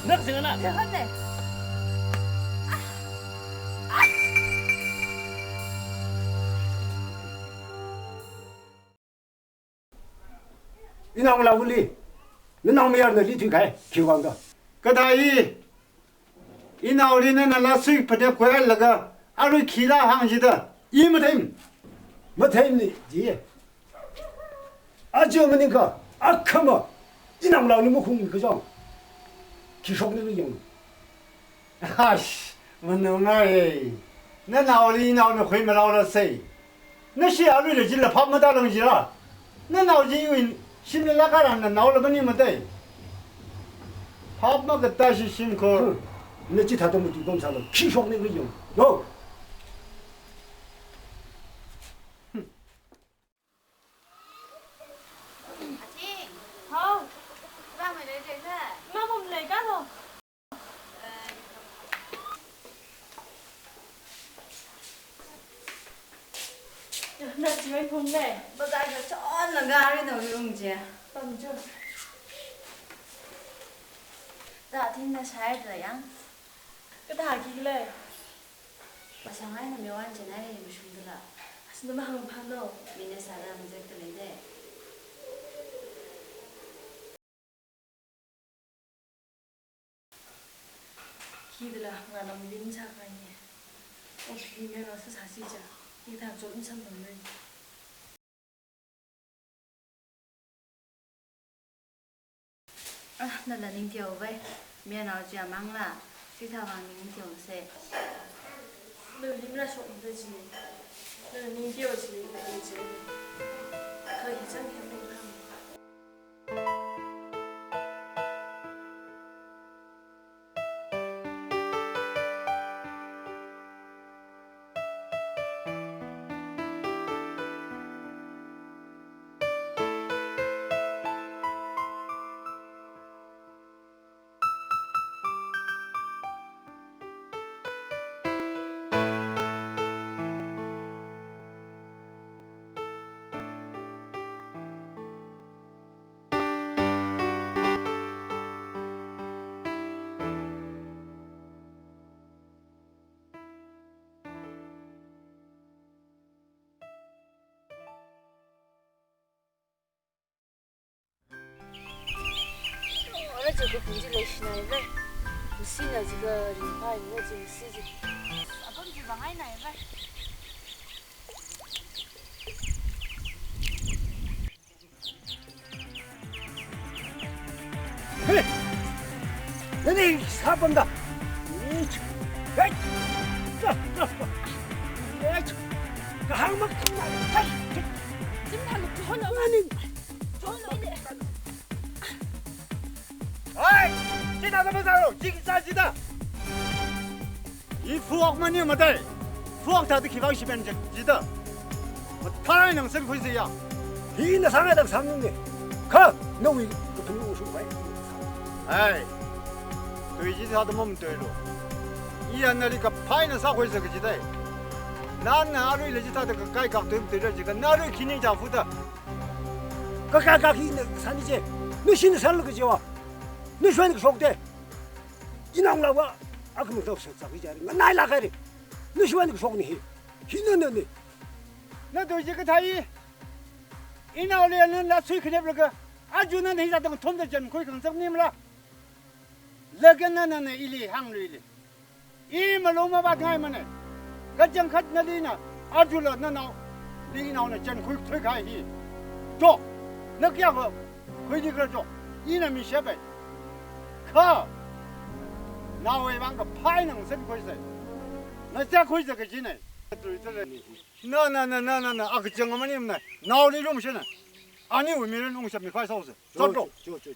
Nak sing anak. Jangan deh. Inao Lauli, nanaomayarnali thuikai, khiwuivang da. Kathā i, inaoli nana lasuiphada khuilaga, arui khila hāng jida, i matheim. Matheimni, ji. Aja maningkha, akhama, Inao Lauli makhung kachang. Khi shokni kayang. Ash, manungai. Nanaoli inaona khuimalaola sei. Nashi aluila jila phap matālang jila. Nanao jiwui shimli lākharang nanaola maningmatei. Phap makatā shi shimkhur. Hmm. Na chithāda matuipamsālu. Khi shokni kayang. Yo. Athing. Hao. Ram mai lei lei sa. Mapam lei ka lo. Na chi mai phung lei. Bazar kachon langa ri no ri ung je. Pam jo. Da Athing na shai da yang. Kathā ki lei. Masang eina mi wan chieina mashungdala. Asna mahāng phāno. Mina sāda mazek da leide. Khidala ngana mavin sākhaine. O khi miyanaosa sāsi ja. Hithā chot masamphangmei. Ah, nala ning teovai. Miyanao chi amangla, chithāwui ning teosei. Nali mala shokda chi. Nali ning teo chi, chi. Kha hi chang hi mung kham. Ora jaga pungji leishinai ve. Misina jiga ringphāi ve ji misi ji. Apam ji bangai nai ve. Hey! Nani sāpamda. Hey! Hey! Kahāng mak. Hey! Jim thang, jim thang. Nani? Oi! Chithāda mazālu, chi kasā chida. I phuak maningmatei. Phuak thāda khivang shipen jida. Mathālāk eina ngasānkhui jiya. Hina sāngai dang sāngai. Kha, nawui kaphun shungpai. Ai. Tui chithāda mamatuilu. Ina nali kaphā eina sākhuisa kajidei. Nana aruila chithāda kakai kak tui matuira jiakha, na arui khani chāfuda. Kakai kak hina sāni je. Nashina sālaga jiwa. Nashwui eina kashok de. Inao Lauli, akhamang tao sāzak hi jari. Nganailāk haira. Nashwui eina kashokna hi. Hina nani. Na tui chi kathā i. Inaoli nana suikhanep laga, aja nana hithāda ngathumda chankhui khangasak maningmala. Laga nana ili hāngluili. I malung mavātngaimana. Kachangkhat nali na, ajala nanaoli inaona chankhui thuikahai hi. Jo, na kayākha khuidi khala jo. Ina mi shāpai. Kha, nawui vang kaphā eina ngasankhuisa. Na chākhuisa kajina. Na, na, na, na, na, na, akachang maningmana. Naoli lumshina. Aniwui mirin ungshap mi khuihaosa. Jo, jo, jo, jo.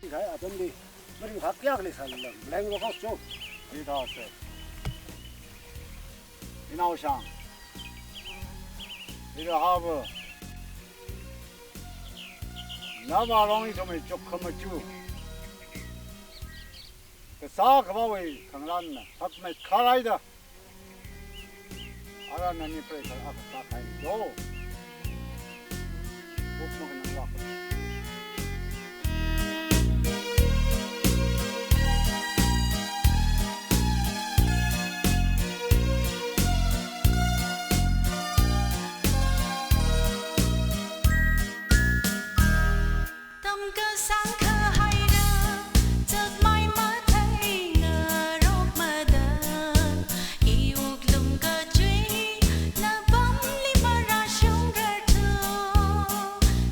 Ngai atamli, maringphā kayākha leisālala, maleng lo khaosa jo. Hithāsa. Inao Shang. Hithā hava. Nava long ithumwui chukkhamaja. Kasā Akhavāwui khangarānna, hakmei khalaida. Ara nani pray kar aka sa kai do. Buk mo kanang lak. Tamkasang kahaira, chakmai mathei ngarok madan, i wuklung kachui, napamli marāshung rarthu,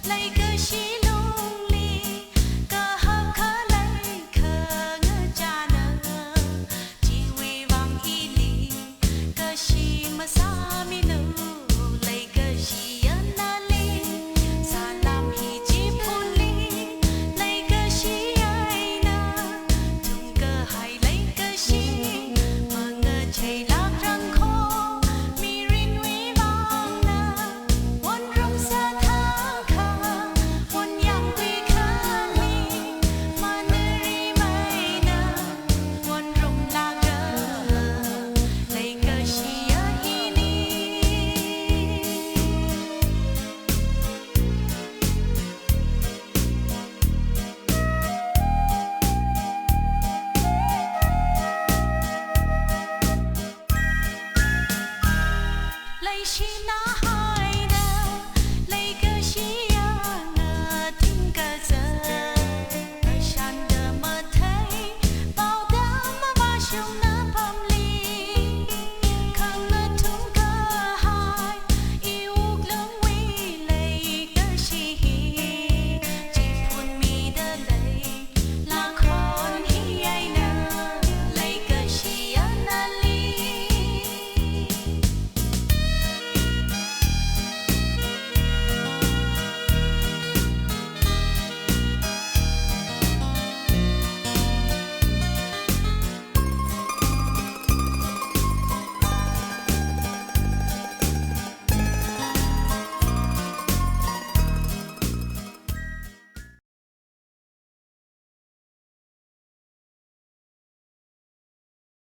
leikashi lungli, kahak khalei khangachāna, chiwui vang ili, kashi masāmilo, leikashi anali, salam hi chiphunli, leikashi eina, thumkahai leikashi, mangachei